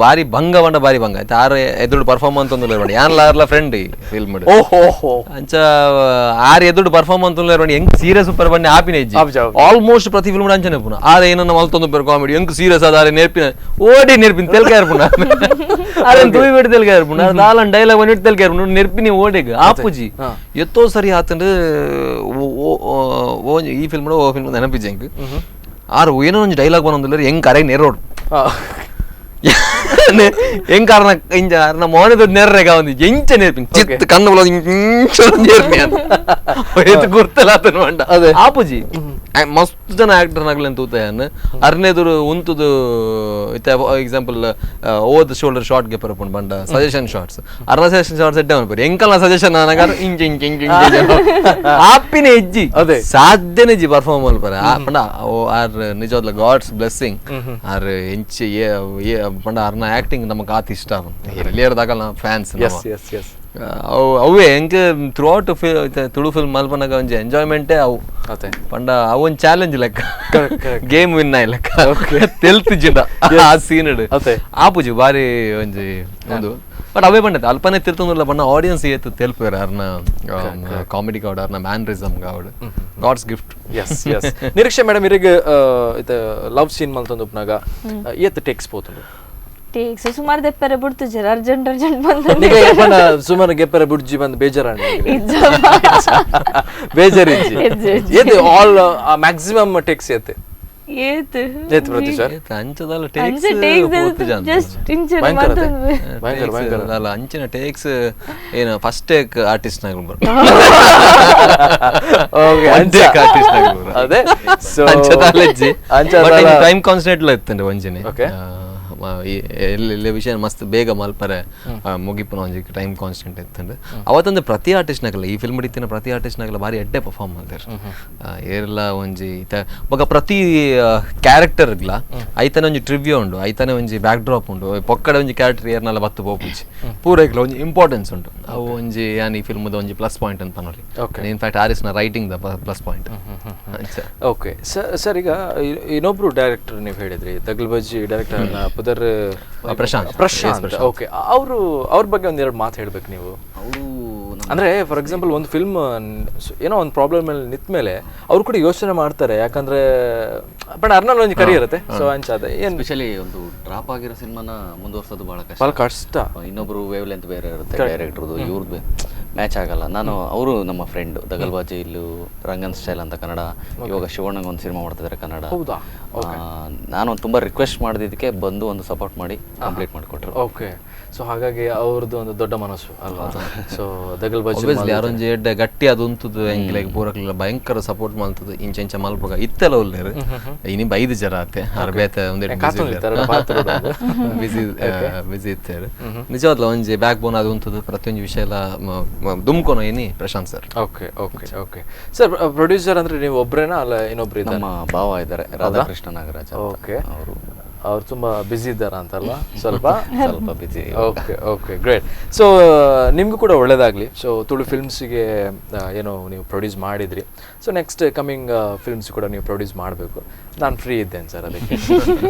ಬಾರಿ ಭಂಗ ಪಂಡ ಬಾರಿ ಭಂಗ ಆಯ್ತು ಆರು ಎದುರು ಪರ್ಫಾರ್ಮ್ ಅಂತ ಒಂದು ಯಾನ್ಲ ಆರ್ಲ ಫ್ರೆಂಡ್ ಫಿಲ್ಮ್ ಅಂಚ ಆರು ಎದುರು ಪರ್ಫಾರ್ಮ್ ಅಂತ ಹೆಂಗ್ ಸೀರಿಯಸ್ ಸೂಪರ್ ಬನ್ನಿ ಆಪಿನ ಹೆಜ್ಜೆ ಆಲ್ಮೋಸ್ಟ್ ಪ್ರತಿ ಫಿಲ್ಮ್ ಅಂಚನೆ ಪುನಃ ಆರೆ ಏನನ್ನ ಮಲ್ತೊಂದು ಪೇರು ಕಾಮಿಡಿ ಹೆಂಗ್ ಸೀರಿಯಸ್ ಆದ ಆರೆ ನೇರ್ಪಿನ ಓಡಿ ನೆರ್ಪಿನ ತೆಲ್ಕ ಇರ್ಪುನ ಆರೆ ತೂಯಿ ಬಿಟ್ಟು ತೆಲ್ಕ ಇರ್ಪುನ ದಾಲನ್ ಡೈಲಾಗ್ ಬಂದಿಟ್ಟು ತೆಲ್ಕ ಇರ್ಪುನ ನೆರ್ಪಿನಿ ಓಡಿಗ್ ಆಪುಜಿ ಎತ್ತೋ ಸರಿ ಆತಂದ್ರೆ ಓ ಈ ಫಿಲ್ಮ್ ಓ ಫಿಲ್ಮ್ ನೆನಪಿಜೆ ಹೆಂಗ್ ಆರು ಏನೋ ಒಂಜಿ ಡೈಲಾಗ್ ಬಂದೊಂದಿಲ್ಲ ಹೆಂಗ್ ಕರೆಗೆ ನೆರೋಡು ಹೆಂಗ್ ಕಾರಣ ಇಂಜ ನಮ್ಮ ಮೋನದ ನೆರ್ರೆಗ ಒಂದು ಎಂಚ ನೇರ್ಪಿನ ಚಿತ್ತ ಕಣ್ಣು ನೇರ್ಪಿ ಅಂತ ಗುರ್ತಲ್ಲ ಆತನ ಮಂಡ ಆಪುಜಿ ಮಸ್ತ್ ಜನ ಆಕ್ಟರ್ನಾಗ್ಲಿ ಅಂತ ತೂತಾಯನ್ ಅರ್ನೇದುರು ಉಂತುದು ಇತ್ತೆ ಎಕ್ಸಾಂಪಲ್ ಓದ್ ಶೋಲ್ಡರ್ ಶಾರ್ಟ್ ಗೆ ಪರಪುಂಡು ಬಂಡ ಸಜೆಷನ್ ಶಾರ್ಟ್ಸ್ ಅರ್ನ ಸಜೆಷನ್ ಶಾರ್ಟ್ಸ್ ಎಡ್ಡೆ ಪರಿ ಎಂಕಲ್ನ ಸಜೆಷನ್ ಅನಗಾರ ಇಂಚ ಇಂಚ ಇಂಚ ಇಂಚ ಆಪಿನ ಹೆಜ್ಜಿ ಅದೇ ಸಾಧ್ಯನೇ ಜಿ ಪರ್ಫಾರ್ಮ್ ಮಲ್ಪರ ಪಂಡ ಆರ್ ನಿಜವಾದ್ಲ God's blessing R ಎಂಚಿ ಪಂಡ ಅರ್ನ ಆಕ್ಟಿಂಗ್ ನಮಗೆ ಆತ ಇಷ್ಟ ಎಲ್ಲಿಯರ್ದಾಗಲ್ಲ ಫ್ಯಾನ್ಸ್ ಅವು ಅವೇ ಹೆಂಗೆ through out Tulu film ಮಲ್ಪನಾಗ ಒಂಜಿ ಎಂಜಾಯ್ಮೆಂಟೇ ಅವು ಪಂಡ ಅವು ಒಂದು ಚಾಲೆಂಜ್ ಲೆಕ್ಕ ಗೇಮ್ ವಿನ್ ಆಯ್ ಲೆಕ್ಕ ತೆಲ್ತು ಜಿಡ ಆ ಸೀನ್ ಆಪುಜಿ ಬಾರಿ ಒಂಜಿ ಒಂದು ಬಟ್ ಅವೇ ಬಂಡತೆ ಅಲ್ಪನೇ ತಿರ್ತೊಂದಿಲ್ಲ ಬಣ್ಣ ಆಡಿಯನ್ಸ್ ಏತು ತೆಲ್ಪೇರ ಅರ್ನ ಕಾಮಿಡಿ ಗಾಡ್ ಅರ್ನ mannerism god God's gift. Yes yes. Niriksha madam ಇರಿಗೆ love scene ಮಲ್ತೊಂದು ಉಪ್ನಾಗ ಏತ್ ಟೇಕ್ಸ್ ಪೋತುಂಡು ಟೇಕ್ಸ್ ಸುಮಾರು ದೆಪ್ಪರೆ ಬಿಡ್ತುಜೆರ್ ಅರ್ಜೆಂಟ್ ಅರ್ಜೆಂಟ್ ಬಂದ ಸುಮಾರು ಗೆಪ್ಪರೆ ಬುಡ್ಜಿ ಬಂದು ಬೇಜಾರ ಬೇಜಾರು ಏತ್ all maximum takes ಏತ್ ಏತ್ ಏತ್ ಪ್ರತಿ ಸರ್ ಅಂಚದಲ್ಲ ಟೇಕ್ಸ್ ಜಸ್ಟ್ ಇಂಚನೆ ಭಯಂಕರ ಭಯಂಕರ ಅಲ್ಲ ಅಂಚಿನ ಟೇಕ್ಸ್ ಏನು first take artist ನಾಗ okay take artist ನಾಗ ಅದೇ ಸೊ ಅಂಚದಲ್ಲಜ್ಜಿ but time constant ಲ ಇತ್ತಂಡೆ ಒಂಜಿನೆ ಎಲ್ಲೆಲ್ಲ ವಿಷಯ ಮಸ್ತ್ ಬೇಗ ಮಲ್ಪರೆ ಮುಗಿಪುನ ಒಂಜಿ ಟೈಮ್ ಕಾನ್ಸ್ಟೆಂಟ್ ಇತ್ತಂಡೆ ಅವತ್ತೊಂದು ಪ್ರತಿ ಆರ್ಟಿಸ್ಟ್ನಾಗಲ್ಲ ಈ ಫಿಲ್ಮ್ ಹಿಡಿತಿನ ಪ್ರತಿ ಆರ್ಟಿಸ್ಟ್ನಾಗಲ್ಲ ಭಾರಿ ಎಡ್ಡೆ ಪರ್ಫಾರ್ಮ್ ಮಾಡ್ತಾರೆ ಏರೆಲ್ಲ ಒಂಜಿ ಬೊಕ ಪ್ರತಿ ಕ್ಯಾರೆಕ್ಟರ್ಗ್ಲ ಐತನೆ ಒಂಜಿ ಟ್ರಿವ್ಯೂ ಉಂಡು ಐತನೆ ಒಂಜಿ ಬ್ಯಾಕ್ ಡ್ರಾಪ್ ಉಂಡು ಪೊಕ್ಕಡೆ ಒಂಜಿ ಕ್ಯಾರೆಕ್ಟರ್ ಏರ್ನಲ್ಲ ಬತ್ತು ಪೋಪುಜಿ ಪೂರೈಕ್ಲ ಒಂಜಿ ಇಂಪಾರ್ಟೆನ್ಸ್ ಉಂಟು ಅವು ಒಂಜಿ ಯಾನ್ ಈ ಫಿಲ್ಮ್ದ ಒಂಜಿ ಪ್ಲಸ್ ಪಾಯಿಂಟ್ ಅಂತ ಪನೊಲಿ in fact ಆರಿಸ್ನ writing the plus point. Okay sir sir ಈಗ ಇನ್ನೊಬ್ರು ಡೈರೆಕ್ಟರ್ ನೀವು ಹೇಳಿದ್ರಿ ದಗಲ್ಬಜ್ಜಿ ಡೈರೆಕ್ಟರ್ ಪುದರ್ ಪ್ರಶಾಂತ್ ಪ್ರಶಾಂತ್ ಓಕೆ ಅವರು ಅವ್ರ ಬಗ್ಗೆ ಒಂದೆರಡು ಮಾತು ಹೇಳ್ಬೇಕು ನೀವು. ಅವರು ಅಂದರೆ ಫಾರ್ ಎಕ್ಸಾಂಪಲ್ ಒಂದು ಫಿಲ್ಮ್ ಏನೋ ಒಂದು ಪ್ರಾಬ್ಲಮ್ ಮೇಲೆ ನಿಂತ ಮೇಲೆ ಅವ್ರು ಕೂಡ ಯೋಚನೆ ಮಾಡ್ತಾರೆ, ಯಾಕಂದ್ರೆ ಬಟ್ ಅರ್ನಲ್ಲಿ ಒಂದು ಕರಿ ಇರುತ್ತೆ. ಸೊ ಅಂಚಾದ ಏನು ಸ್ಪೆಷಲಿ ಒಂದು ಡ್ರಾಪ್ ಆಗಿರೋ ಸಿನಿಮಾನ ಮುಂದುವರ್ಸೋದು ಭಾಳ ಕಷ್ಟ ಭಾಳ ಕಷ್ಟ. ಇನ್ನೊಬ್ರು ವೇವ್ ಲೆಂತ್ ಬೇರೆ ಇರುತ್ತೆ ಡೈರೆಕ್ಟ್ರದ್ದು, ಇವ್ರದ್ದು ಮ್ಯಾಚ್ ಆಗಲ್ಲ. ನಾನು ಅವರು ನಮ್ಮ ಫ್ರೆಂಡ್ ದಗಲ್ಬಾಜಿ ಇಲ್ಲೂ ರಂಗನ್ ಸ್ಟೈಲ್ ಅಂತ ಕನ್ನಡ, ಇವಾಗ ಶಿವಣ್ಣಂಗೆ ಒಂದು ಸಿನಿಮಾ ಮಾಡ್ತಿದ್ದಾರೆ ಕನ್ನಡ. ಹೌದಾ? ನಾನು ತುಂಬ ರಿಕ್ವೆಸ್ಟ್ ಮಾಡಿದ್ದಕ್ಕೆ ಬಂದು ಒಂದು ಸಪೋರ್ಟ್ ಮಾಡಿ ಕಂಪ್ಲೀಟ್ ಮಾಡಿಕೊಟ್ರು. ಓಕೆ ಸೊ ಹಾಗಾಗಿ ಅವ್ರದ್ದು ಒಂದು ದೊಡ್ಡ ಮನಸ್ಸು ಅಲ್ವಾ. ಸೊ ದಗಲ್ಬಾಜಿ ಆಬ್ವಿಯಸ್ಲಿ ಯಾರೊಂಜಿ ಎಡ್ಡೆ ಗಟ್ಟಿ ಅದು ಉಂತುದು ಎಂಕ್ಲೆಗ್ ಪೂರಕ್ಲೆಲ್ಲ ಭಯಂಕರ ಸಪೋರ್ಟ್ ಮಾಡ್ತದೆ ಇಂಚ ಇಂಚ ಮಲ್ಪಗ ಇತ್ತೆಲ್ಲ ಉಲ್ಲೇರು ಇನಿ 5 ಜರ ಆತೆ ಅರ್ಬೇತೆ ಒಂದೆರಡು ಬಿಸಿ ಬಿಸಿ ಇತ್ತೇರು ನಿಜವಾದ್ಲ ಒಂಜಿ ಬ್ಯಾಕ್ ಬೋನ್ ಅದು ಉಂತುದು ಪ್ರತಿಯೊಂದು ವಿಷಯ ಎಲ್ಲ ದುಮ್ಕೊನ ಏನಿ Prashanth sir. Okay okay okay sir producer ಅಂದ್ರೆ ನೀವು ಒಬ್ರೇನಾ ಅಲ್ಲ ಇನ್ನೊಬ್ರು ಇದ್ದಾರೆ? ನಮ್ಮ ಭಾವ ಇದ್ದಾರೆ ರಾಧಾಕೃಷ್ಣ ನಾಗರಾಜ್. ಓಕೆ ಅವರು ಅವ್ರು ತುಂಬ ಬ್ಯುಸಿ ಇದ್ದಾರಾ ಅಂತಲ್ವಾ? ಸ್ವಲ್ಪ ಸ್ವಲ್ಪ busy. Okay okay great. So ನಿಮಗೂ ಕೂಡ ಒಳ್ಳೇದಾಗಲಿ. ಸೊ ತುಳು ಫಿಲ್ಮ್ಸಿಗೆ ಏನೋ ನೀವು ಪ್ರೊಡ್ಯೂಸ್ ಮಾಡಿದ್ರಿ, so next coming films ಕೂಡ ನೀವು ಪ್ರೊಡ್ಯೂಸ್ ಮಾಡಬೇಕು. ನಾನು ಫ್ರೀ ಇದ್ದೇನೆ ಸರ್ ಅದಕ್ಕೆ.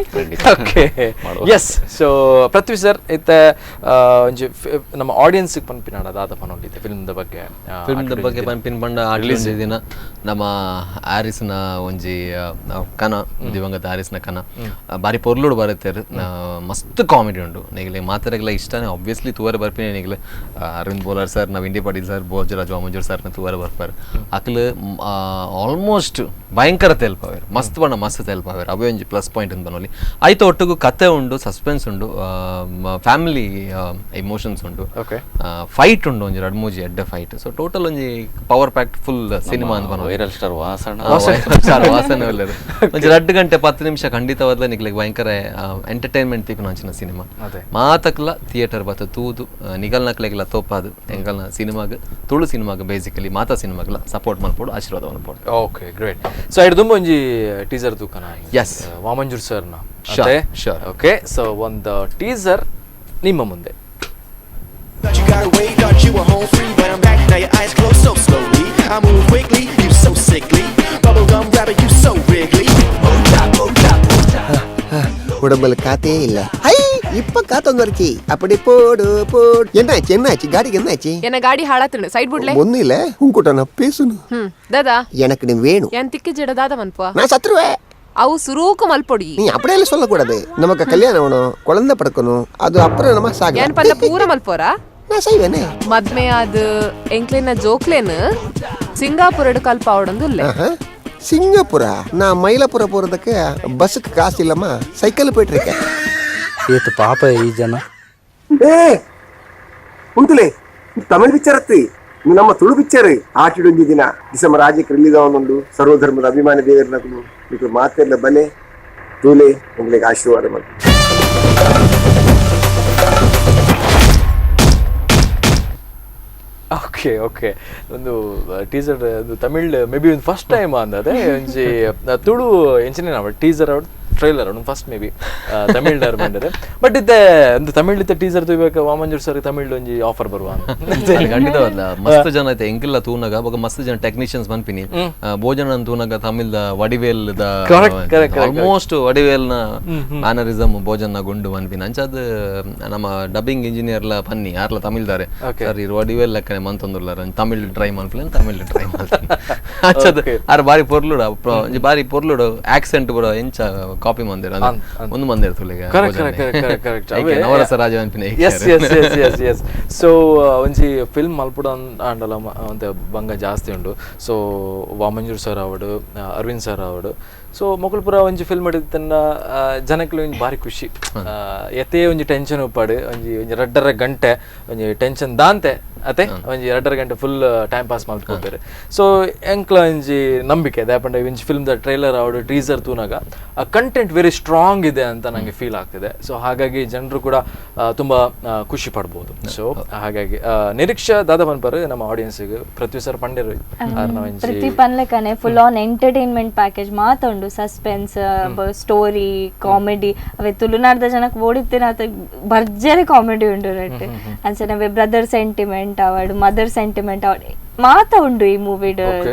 Okay yes. So Prithvi sir ಇತ್ತೆ ಒಂಜಿ ನಮ್ಮ ಆಡಿಯನ್ಸಿಗೆ ಪನ್ಪಿನಾಡ ದಾದ ಪನೊಂಡಿದ್ದೆ ಫಿಲ್ಮ್ದ ಬಗ್ಗೆ. ಫಿಲ್ಮ್ದ ಬಗ್ಗೆ ಪನ್ಪಿನ ಪಂಡ ರಿಲೀಸ್ ದಿನ ನಮ್ಮ ಆರಿಸ್ನ ಒಂಜಿ ಕನ, ದಿವಂಗತ ಆರಿಸ್ನ ಕನ ಬಾರಿ ಪೊರ್ಲುಡು ಬರುತ್ತೆ, ಮಸ್ತ್ ಕಾಮಿಡಿ ಉಂಡು. ನೆಗಲೆ ಮಾತಾಡಗೆಲ್ಲ ಇಷ್ಟನೇ ಆಬ್ವಿಯಸ್ಲಿ ತೂವರೆ ಬರ್ಪಿನಿ. ನೆಗಲೆ Arvind Bolar sir, Naveen D Patil sir, Bhojaraj Vamanjoor ಸರ್ನ ತೂವರೆ ಬರ್ಪಾರೆ. ಅಕ್ಲು ಆಲ್ಮೋಸ್ಟ್ ಭಯಂಕರ ತೆಲ್ಪಾವೇರು, ಮಸ್ತ್ ಬಣ್ಣ ಮಸ್ತ್ ತೆಲ್ಪಾವೇರು. ಅವೇ ಒಂಜಿ ಪ್ಲಸ್ ಪಾಯಿಂಟ್ ಅಂತ ಬನ್ನೋಲಿ. ಆಯ್ತು ಒಟ್ಟಿಗೂ ಕತೆ ಉಂಡು, ಸಸ್ಪೆನ್ಸ್ ಉಂಡು, ಫ್ಯಾಮಿಲಿ ಎಮೋಷನ್ಸ್ ಉಂಡು, ಫೈಟ್ ಉಂಡು, ಒಂಜಿ ರಡ್ ಮೂಜಿ ಎಡ್ಡೆ fight. So total ಒಂಜಿ power packed full cinema ಅಂತ ಬನ್ನೋಲಿ. ವೈರಲ್ ಸ್ಟಾರ್ ವಾಸನ ವಾಸನ ಒಂಜಿ 2 ಗಂಟೆ 10 ನಿಮಿಷ ಖಂಡಿತವಾದ್ಲ ನಿಕ್ಲೆಗ್ ಭಯಂಕರ ಎಂಟರ್ಟೈನ್ಮೆಂಟ್ ತಿಕ್ಕುನ ಅಂಚಿನ ಸಿನಿಮಾ. ಮಾತಕ್ಲ ಥಿಯೇಟರ್ ಬತ್ತ ತೂದು ನಿಗಲ್ನಕ್ಲೆಗ್ಲ ತೋಪಾದು ಎಂಕಲ್ನ ಸಿನಿಮಾಗ ತುಳು ಸಿನಿಮಾಗ ಬೇಸಿಕಲಿ ಮಾತಾ ಸಿನಿಮಾಗ್ಲ ಸಪೋರ್ಟ್ ಮಲ್ಪೋಡು, ಆಶೀರ್ವಾದ ಮಲ್ಪೋಡು. Okay great. So ಐದು ತುಂಬ ಒಂಜಿ ಟೀಸರ್ ತೂಕನ ಎಸ್ ವಾಮಂಜೂರ್ ಸರ್ನ. ಓಕೆ ಸೊ ಒಂದು ಟೀಸರ್ ನಿಮ್ಮ ಮುಂದೆ. Thought you got away, thought you were home free, but I'm back now. Your eyes close so slowly. I move quickly, you so sickly. Bubblegum rabbit, you so wriggly. உடம்புல காத்தே இல்ல. High இப்ப காத்து வந்துருச்சு. அப்படி போடு போடு. என்னாச்சு என்னாச்சு காடிக்கு என்னாச்சு? என்ன காடி ಹಾಳಾತ್ರಿ ಸೈಡ್ ಬಿಡ್ಲೆ. ஒண்ணு இல்ல, உன்கிட்ட நான் பேசணும். தாதா எனக்கு நீ வேணும். என் திக்கு ஜட தாதா மನ್ಪುವ. நான் சத்துருவேன். அவு சுரூக்கு மல்பொடி. நீ அப்படியே சொல்ல கூடாது. நமக்கு கல்யாணம் ஆகணும், குழந்தை பிறக்கணும், அது அப்புறம் நம்ம சாகலாம். ಏನ್ ಪನ್ನ ಪೂರ ಮಲ್ಪೋರಾ? நான் செய்வேனே. ಮದ್ಮೆ ಆದ್ ಎಂಕ್ಲೆನ ಜೋಕ್ಲೆನ್ ಸಿಂಗಾಪುರಡ್ ಕಲ್ಪ ಅವಡೊಂದು ಇಲ್ಲ. சிங்கப்பூரா? நான் மயிலாப்பூர போறதுக்கு பஸ்ஸுக்கு காசு இல்லம்மா, சைக்கிள் போயிட்டு இருக்கேன். ಏತು ಪಾಪ ಈ ಜನ. ಏ ಉಂಟುಲೆ ತಮಿಳ್ ಪಿಕ್ಚರ್ ಅತ್ತಿ ನಮ್ಮ ತುಳು ಪಿಕ್ಚರ್ ಆಟಿಡೊಂಜಿ ದಿನ ಡಿಸೆಂಬರ್ ಆಜಕ್ಕೆ ರಿಲೀಸ್ ಆವೊಂದುಂಡು. ಸರ್ವಧರ್ಮದ ಅಭಿಮಾನಿ ದೇವರನಕುಲು ನಿಕುಲು ಮಾತೆರ್ಲ ಬಲೆ ತೂಲೆ ಉಂಗ್ಲೆಗ್ ಆಶೀರ್ವಾದ ಮಲ್ಪು. ಓಕೆ ಓಕೆ ಒಂದು ಟೀಸರ್ ಅದು ತಮಿಳ್ ಮೇ ಬಿ ಒಂದು ಫಸ್ಟ್ ಟೈಮ್ ಅಂದದೆ ಒಂಜಿ ತುಳು ಎಂಚಿನ ಟೀಸರ್ ಅವ್ರು ಟ್ರೈಲರ್ ಒಂದು first may be Tamil ಬಂದರೆ. ಬಟ್ ಇತ್ತೆ ಒಂದು ತಮಿಳ್ ಇತ್ತೆ ಟೀಸರ್ ತೂಬೇಕು ವಾಮಂಜೂರ್ ಸರ್ ತಮಿಳ್ ಒಂಜಿ ಆಫರ್ ಬರುವ ಖಂಡಿತವಲ್ಲ. ಮಸ್ತ್ ಜನ ಐತೆ ಎಂಕಿಲ್ಲ ತೂನಗ ಬೊಕ ಮಸ್ತ್ ಜನ ಟೆಕ್ನಿಷಿಯನ್ಸ್ ಮನ್ಪಿನಿ ಭೋಜನ ತೂನಗ ತಮಿಳ್ ವಡಿವೇಲ್ ಆಲ್ಮೋಸ್ಟ್ ವಡಿವೇಲ್ನ ಮ್ಯಾನರಿಸಮ್ ಭೋಜನ ಗುಂಡು ಮನ್ಪಿನಿ. ಅಂಚಾದ ನಮ್ಮ ಡಬ್ಬಿಂಗ್ ಇಂಜಿನಿಯರ್ಲ ಪನ್ನಿ ಯಾರ್ಲ ತಮಿಳ್ದಾರೆ ಸರ್ ಇರು ವಡಿವೇಲ್ ಲೆಕ್ಕನೆ ಮಂತೊಂದುಲ್ಲಾರ ತಮಿಳ್ ಟ್ರೈ ಮನ್ಪುಲೆ ತಮಿಳ್ ಟ್ರೈ ಮಲ್ತೀನಿ. ಅಂಚಾದ ಆರ್ ಬಾರಿ ಪೊರ್ಲುಡು ಒಂಜಿ ಬಾರಿ ಪೊರ್ಲುಡು ಆಕ್ಸೆಂಟ್ ಪೂರ ಎಂಚ Copy ಮಂದಿರ ಒಂದು ಮಂದಿರ ತುಳಿಗ correct correct correct correct Navarasa Raja ಅನ್ಪಿನ yes yes yes yes yes. So ಒಂಜಿ ಫಿಲ್ಮ್ ಮಲ್ಪುಡ ಆಂಡಲ ಒಂತೆ ಬಂಗ ಜಾಸ್ತಿ ಉಂಡು. ಸೊ ವಾಮಂಜೂರ್ ಸರ್ ಅವಡು, ಅರವಿಂದ್ ಸರ್ ಅವಡು, ಸೊ ಮೊಕಲ್ಪುರ ಒಂಜಿ ಫಿಲ್ಮ್ ತನ್ನ ಜನಕ್ಲು ಒಂಜಿ ಭಾರಿ ಖುಷಿ. ಎತ್ತೇ ಒಂಜಿ ಟೆನ್ಷನ್ ಉಪ್ಪಾಡು ಒಂಜಿ ಒಂಜಿ ರಡ್ಡರ ಗಂಟೆ ಒಂಜಿ ಟೆನ್ಷನ್ ದಾಂತೆ ಅತೆ ಒಂಜಿ 2.5 ಗಂಟೆ full time pass ಮಾಡ್ಕೊತಾರೆ. ಸೊ ಎಂಕ್ಲ ಒಂಜಿ ನಂಬಿಕೆ ದಾಪಂಡ ಒಂಜಿ film the trailer ಅವಡು teaser ತೂನಾಗ ಆ content very strong ಇದೆ ಅಂತ ನನಗೆ ಫೀಲ್ ಆಗ್ತಿದೆ. ಸೊ ಹಾಗಾಗಿ ಜನರು ಕೂಡ ತುಂಬ ಖುಷಿ ಪಡ್ಬೋದು. ಸೊ ಹಾಗಾಗಿ ನಿರೀಕ್ಷಾ ದಾದಾ ಪನ್ಪರ್ ನಮ್ಮ ಆಡಿಯನ್ಸ್ಗೆ ಪೃಥ್ವಿ ಸರ್ ಪಂಡೇರು ಪೃಥ್ವಿ ಪನ್ಲೆಕನೆ full on entertainment package ಮಾತುಂಡು, suspense, story, comedy ಅವೇ ತುಳುನಾಡ್ದ ಜನಕ್ಕೆ ಓಡಿತ್ತಿನ ಭರ್ಜರಿ ಕಾಮಿಡಿ ಉಂಡು ರೈಟ್. ಅಂಚನೆ ಅವೇ ಬ್ರದರ್ ಸೆಂಟಿಮೆಂಟ್ ಅವಾಡು, ಮದರ್ ಸೆಂಟಿಮೆಂಟ್ ಅವಾಡು ಮಾತ ಉಂಡು ಈ ಮೂವಿ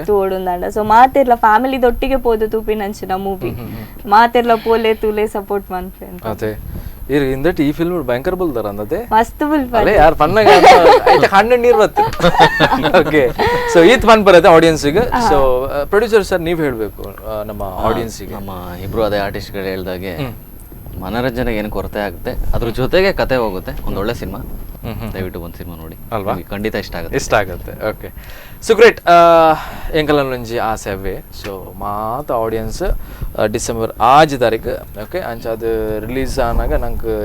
ತೋಡುಂದಾಂಡ. ಸೊ ಮಾತಿರ್ಲ ಫ್ಯಾಮಿಲಿ ದೊಟ್ಟಿಗೆ ಪೋದು ತೂಪಿನಂಚಿನ ಮೂವಿ ಮಾತಿರ್ಲ ಪೋಲೆ ತೂಲೆ ಸಪೋರ್ಟ್ ಮನ್ಪೆ ಅದೇ ಇರ್ ಇಂದಟ್ ಈ ಫಿಲ್ಮ್ ಭಯಂಕರ ಬಲ್ದಾರ ಅಂದತೆ ಮಸ್ತ್ ಬುಲ್ ಅಲೆ ಯಾರ್ ಫನ್ನಾಗ ಐತೆ ಕಣ್ಣು ನೀರು ಬತ್ತು. ಓಕೆ ಸೊ ಈತ್ ಫನ್ ಬರುತ್ತೆ ಆಡಿಯನ್ಸ್ಗೆ. So producer sir ನೀವು ಹೇಳಬೇಕು ನಮ್ಮ ಆಡಿಯನ್ಸ್ಗೆ. ನಮ್ಮ ಇಬ್ರು ಅದೇ ಆರ್ಟಿಸ್ಟ್ಗಳು ಹೇಳ್ದಾಗೆ ಮನರಂಜನೆಗೆ ಏನು ಕೊರತೆ ಆಗುತ್ತೆ, ಅದ್ರ ಜೊತೆಗೆ ಕತೆ ಹೋಗುತ್ತೆ. ಒಂದು ಒಳ್ಳೆ ಸಿನಿಮಾ, ದಯವಿಟ್ಟು ಒಂದು ಸಿನಿಮಾ ನೋಡಿ ಅಲ್ವಾ, ಖಂಡಿತ ಇಷ್ಟ ಆಗುತ್ತೆ, ಇಷ್ಟ ಆಗುತ್ತೆ. Okay so great ಎಂಕಲೊಂಜಿ ಆಸೆ ಅವೇ. ಸೊ ಮಾತ ಆಡಿಯನ್ಸ್ ಡಿಸೆಂಬರ್ 6 ತಾರೀಕು ಓಕೆ ಅಂಚ ಅದು ರಿಲೀಸ್ ಆನಾಗ ನಂಗೆ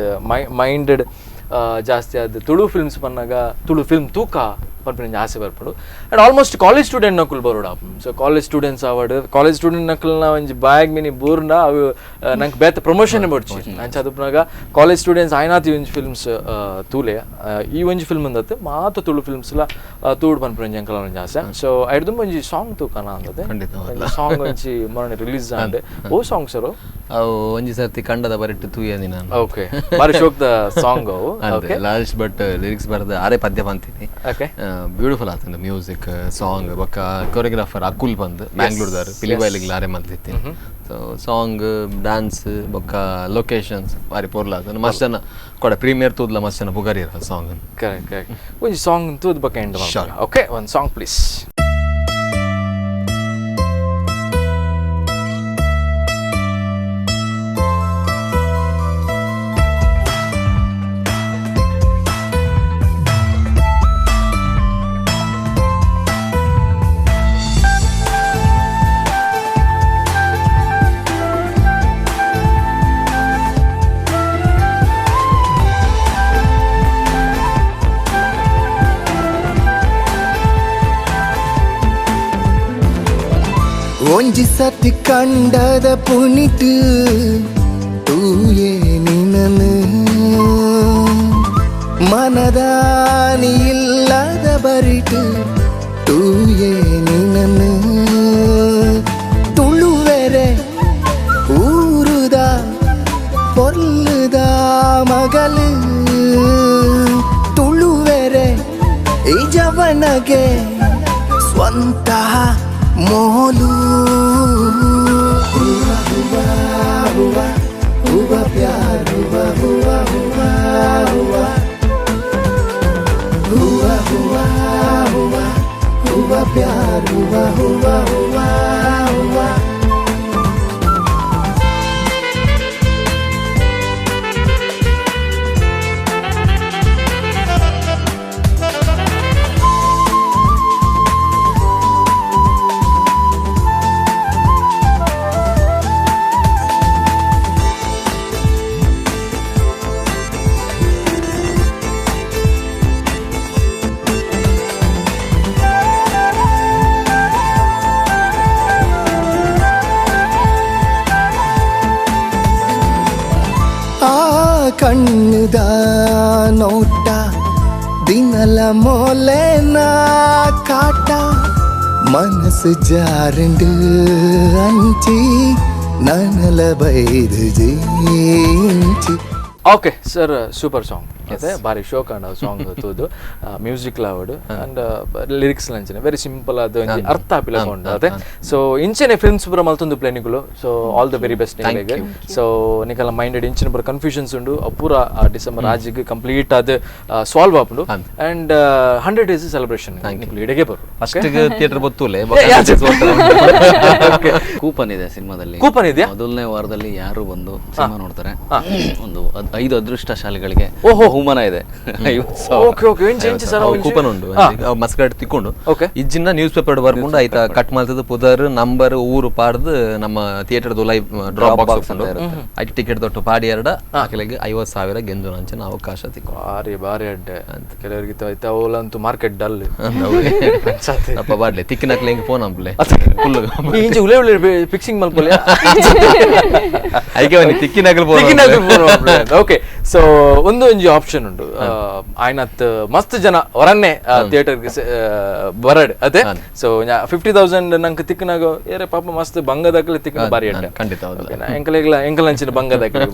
ಮೈಂಡೆಡ್ ಜಾಸ್ತಿ ಅದು ತುಳು ಫಿಲ್ಮ್ಸ್ ಬಂದಾಗ ತುಳು ಫಿಲ್ಮ್ ತೂಕ ಪನ್ಪಿನ ಆಸೆ ಬರ್ಪಡು. And almost college student Nakul Baroda. So college students award college student ನಕಲ್ನ ಒಂಜಿ ಬ್ಯಾಗ್ ಮಿನಿ ಬೂರ್ನ ಅವು ನಂಗೆ ಬೇತ ಪ್ರಮೋಷನ್ ಬಡ್ಚಿ ಅಂಚ ಅದುಪ್ನಾಗ ಕಾಲೇಜ್ ಸ್ಟೂಡೆಂಟ್ಸ್ ಆಯ್ನಾತಿ ಒಂಜಿ ಫಿಲ್ಮ್ಸ್ ತೂಲೆ ಈ ಒಂಜಿ ಫಿಲ್ಮ್ ಅಂದತ್ತೆ ಮಾತ ತುಳು ಫಿಲ್ಮ್ಸ್ಲ ತೂಡು ಪನ್ಪಿನ ಒಂಜಿ ಅಂಕಲ್ ಒಂಜಿ ಆಸೆ. ಸೊ ಐಡ್ದು ಒಂಜಿ ಸಾಂಗ್ ತೂಕನ ಅಂದತೆ ಸಾಂಗ್ ಒಂಜಿ ಮೊನ್ನೆ ರಿಲೀಸ್ ಆಂಡೆ ಓ ಸಾಂಗ್ ಸರ್ ಅವು ಒಂಜಿ ಸರ್ತಿ ಕಂಡದ ಬರಿಟ್ಟು ತೂಯನಿ ನಾನು. ಓಕೆ ಬಾರಿ ಶೋಕ್ದ ಸಾಂಗ್ ಅವು. Okay last but lyrics ಬರೆದ ಆರೇ ಪದ್ಯ ಬಂತೀನಿ. ಓಕೆ ಬ್ಯೂಟಿಫುಲ್ ಆತಂದು ಮ್ಯೂಸಿಕ್ ಸಾಂಗ್ ಬೊಕ್ಕ ಕೊರಿಯೋಗ್ರಾಫರ್ ಅಕುಲ್ ಬಂದು ಬ್ಯಾಂಗ್ಳೂರ್ದಾರು ಪಿಲಿಬೈಲಿಗೆ ಆರೆ ಮಲ್ತಿತ್ತೀನಿ. So song dance ಬೊಕ್ಕ ಲೊಕೇಶನ್ಸ್ ಬಾರಿ ಪೊರ್ಲ ಆತಂದು ಮಸ್ತ್ ಜನ ಕೊಡ ಪ್ರೀಮಿಯರ್ ತೂದ್ಲ ಮಸ್ತ್ ಜನ ಪುಗರಿರ song. Correct correct ಒಂಜಿ ಸಾಂಗ್ ತೂದ್ ಬೊಕ್ಕ ಎಂಡ್. ಓಕೆ ಒಂದು ಸಾಂಗ್ ಪ್ಲೀಸ್. ಒಂಜಿ ಸತಿ ಕಂಡದ ಪುನಿಟು ತೂಯೇ ನಿನನು ಮನದಾನಿ ಇಲ್ಲದ ಬರಿಟು ತೂಯೇ ನಿನನು ತುಳುವೆರೆ ಊರುದ ಪೊರ್ಲುದ ಮಗಲು ತುಳುವೆರೆ ಈ ಜವನಗೆ ಸ್ವಂತ ಮೋಲು ಹುವಾ ಹುವಾ ಹುವಾ ಹುವಾ ಪ್ಯಾರ್ ಹುವಾ ಹುವಾ ಹುವಾ ಹುವಾ ಹುವಾ ಹುವಾ ಹುವಾ ಹುವಾ ಪ್ಯಾರ್ ಹುವಾ ಹುವಾ ಹುವಾ ಹುವಾ. ಕಣ್ಣುದ ನೋಟ ದಿನಲ ಮೋಲೆನ ಕಾಟ ಮನಸ್ಸು ಜಾರಂಡು ಅಂಚಿ ನನಲ ಬೈದು ಜೀಂಚಿ. Okay sir, super song. ಅದೇ ಬಾರಿ ಶೋಕ್ ಆಂಡ ಸಾಂಗ್ ತೂದು ಮ್ಯೂಸಿಕ್ ಲಾವಡ್ ಅಂಡ್ ಲಿರಿಕ್ಸ್ ಲಂಚನೆ ವೆರಿ ಸಿಂಪಲ್ ಅದು ಒಂಜಿ ಅರ್ಥ ಆಪಿಲ ಉಂಡು ಅದೇ. ಸೊ ಇಂಚನೆ ಫಿಲ್ಮ್ಸ್ ಪೂರ ಮಲ್ತೊಂದು ಪ್ಲೇನಿಗಳು. So all the very best ನಿಕಲೆಗ್. So ನಿಕಲ minded ಇಂಚಿನ ಪೂರ ಕನ್ಫ್ಯೂಷನ್ಸ್ ಉಂಡು, ಅವು ಪೂರ ಡಿಸೆಂಬರ್ ಆಜಿಗ್ ಕಂಪ್ಲೀಟ್ ಅದು ಸಾಲ್ವ್ ಆಪುಂಡು. And 100 days celebration ನಿಕುಲು ಇಡೆಗೆ ಬರು. First theatre ಬತ್ತುಲೆ. ಕೂಪನ್ ಇದೆ ಸಿನಿಮಾದಲ್ಲಿ. ಕೂಪನ್ ಇದೆಯಾ? ಮೊದಲನೇ ವಾರದಲ್ಲಿ ಯಾರು ಬಂದು ಸಿನಿಮಾ ನೋಡ್ತಾರೆ, ಒಂದು 5 ಅದೃಷ್ಟಶಾಲಿಗಳಿಗೆ ಬಹುಮಾನ ಇದೆ, 50,000. ಓಕೆ ಓಕೆ, ಇಂಚ ಇಂಚ ಸರ್? ಕೂಪನ್ ಉಂಡು, ಮಸ್ಕಟ್ ತಿಕ್ಕೊಂಡು. ಇಜ್ಜಿನ ನ್ಯೂಸ್ ಪೇಪರ್ ಬರ್ಕೊಂಡು ಆಯ್ತಾ ಕಟ್ ಮಾಡ್ತದ ಪುದರ್ ನಂಬರ್ ಊರು ಪಾಡ್ದು ನಮ್ಮ theatre live drop box ಉಂಡು. ಐಟ್ ಟಿಕೆಟ್ ದೊಟ್ಟು ಪಾಡಿ ಎರಡ ಆಕಲೆಗೆ 50,000 ಗೆಂದು ಅಂಚಿನ ಅವಕಾಶ ತಿಕ್ಕು. ಬಾರಿ ಬಾರಿ ಅಡ್ಡೆ ಅಂತ ಕೆಲವರಿಗೆ ಅವಲಂತೂ ಮಾರ್ಕೆಟ್ ಡಲ್. ಅಪ್ಪ ಬಾಡ್ಲೆ ತಿಕ್ಕಿನಕ್ಲೆ ಹಿಂಗೆ ಫೋನ್ ಅಂಪ್ಲೆ. ಇಂಚ ಉಲೆ ಉಲೆ ಫಿಕ್ಸಿಂಗ್ ಮಲ್ಪೊಲೆ. ಐಕೆ ಬನ್ನಿ ತಿಕ್ಕಿನಕಲ್ phone. Okay, so ಒಂದು ಒಂಜಿ ಆಪ್ಷನ್ ಉಂಡು. ಆಯ್ನತ್ ಮಸ್ತ್ ಜನ ಹೊರನ್ನೇ ಥಿಯೇಟರ್ಗೆ ಬರಡ್ ಅದೇ. ಸೊ 50,000 ನಂಗೆ ತಿಕ್ಕನಾಗ ಏರೆ ಪಾಪ ಮಸ್ತ್ ಬಂಗದಾಕಲೆ ತಿಕ್ಕನ ಬಾರಿ ಅಡ್ಡೆ. ಖಂಡಿತ ಹೌದು. ಎಂಕಲೆಗ್ಲ ಎಂಕಲ್ ಅಂಚಿನ ಬಂಗದಾಕಲೆ.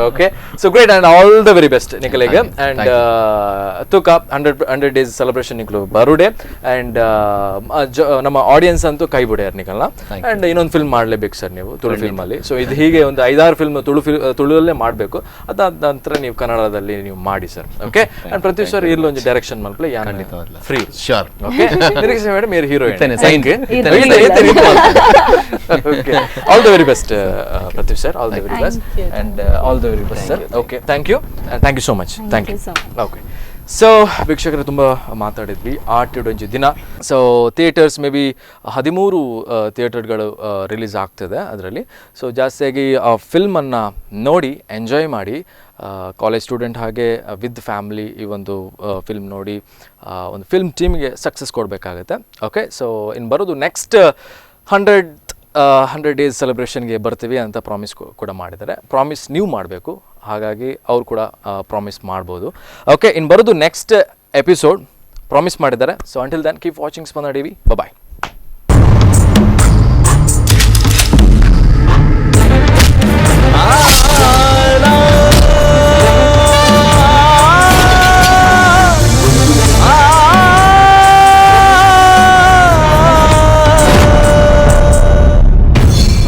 Okay, so great and all the very best ನಿಕಲೆಗ್. And ತೂಕ 100 ಡೇಸ್ ಸೆಲೆಬ್ರೇಷನ್ ನಿಕಲು ಬರುಡೆ. ಅಂಡ್ ನಮ್ಮ ಆಡಿಯನ್ಸ್ ಅಂತೂ ಕೈ ಬಿಡ್ಯಾರ ನಿಕಲ್ನ. ಅಂಡ್ ಇನ್ನೊಂದು ಫಿಲ್ಮ್ ಮಾಡಲೇಬೇಕು ಸರ್ ನೀವು ತುಳು ಫಿಲ್ಮ್ ಅಲ್ಲಿ. ಸೊ ಇದು ಹೀಗೆ ಒಂದು ಐದಾರು ಫಿಲ್ಮ್ ತುಳು ಫಿಲ್ ತುಳುವಲ್ಲೇ ಮಾಡಬೇಕು. ಅದಾದ ನಂತರ ನೀವು ಕನ್ನಡದಲ್ಲಿ ನೀವು ಮಾಡಿ sir. Okay, and Prithvi sir ಇಲ್ಲಿ ಒಂದು ಡೈರೆಕ್ಷನ್ ಮಲ್ಪಲೆ ಯಾನ್ free. Sure. Okay, Niriksha madam ಮೇರಿ ಹೀರೋಯಿನ್. ಇತ್ತೇನೆ, sign. Okay, all the very best Prithvi sir, all the very best and all the very best sir. Okay, thank you and thank you so much. Thank you. You so much. Okay, so ವೀಕ್ಷಕರು, ತುಂಬ ಮಾತಾಡಿದ್ವಿ ಆಟಿಡೊಂಜಿ ದಿನ. So theatres may be 13 ಥಿಯೇಟರ್ಗಳು release ಆಗ್ತದೆ ಅದರಲ್ಲಿ. So ಜಾಸ್ತಿಯಾಗಿ ಆ ಫಿಲ್ಮನ್ನು ನೋಡಿ enjoy ಮಾಡಿ. ಕಾಲೇಜ್ ಸ್ಟೂಡೆಂಟ್ ಹಾಗೆ ವಿತ್ ಫ್ಯಾಮ್ಲಿ ಈ ಒಂದು ಫಿಲ್ಮ್ ನೋಡಿ ಒಂದು ಫಿಲ್ಮ್ ಟೀಮ್ಗೆ ಸಕ್ಸಸ್ ಕೊಡಬೇಕಾಗತ್ತೆ. ಓಕೆ, ಸೊ ಇನ್ನು ಬರೋದು ನೆಕ್ಸ್ಟ್ 100 ಡೇಸ್ ಸೆಲೆಬ್ರೇಷನ್ಗೆ ಬರ್ತೀವಿ ಅಂತ ಪ್ರಾಮಿಸ್ ಕೂಡ ಮಾಡಿದ್ದಾರೆ. ಪ್ರಾಮಿಸ್ ನೀವು ಮಾಡಬೇಕು, ಹಾಗಾಗಿ ಅವ್ರು ಕೂಡ ಪ್ರಾಮಿಸ್ ಮಾಡ್ಬೋದು. ಓಕೆ, ಇನ್ನು ಬರೋದು next episode promise ಮಾಡಿದ್ದಾರೆ. So until then, keep watching Spandana TV. Bye.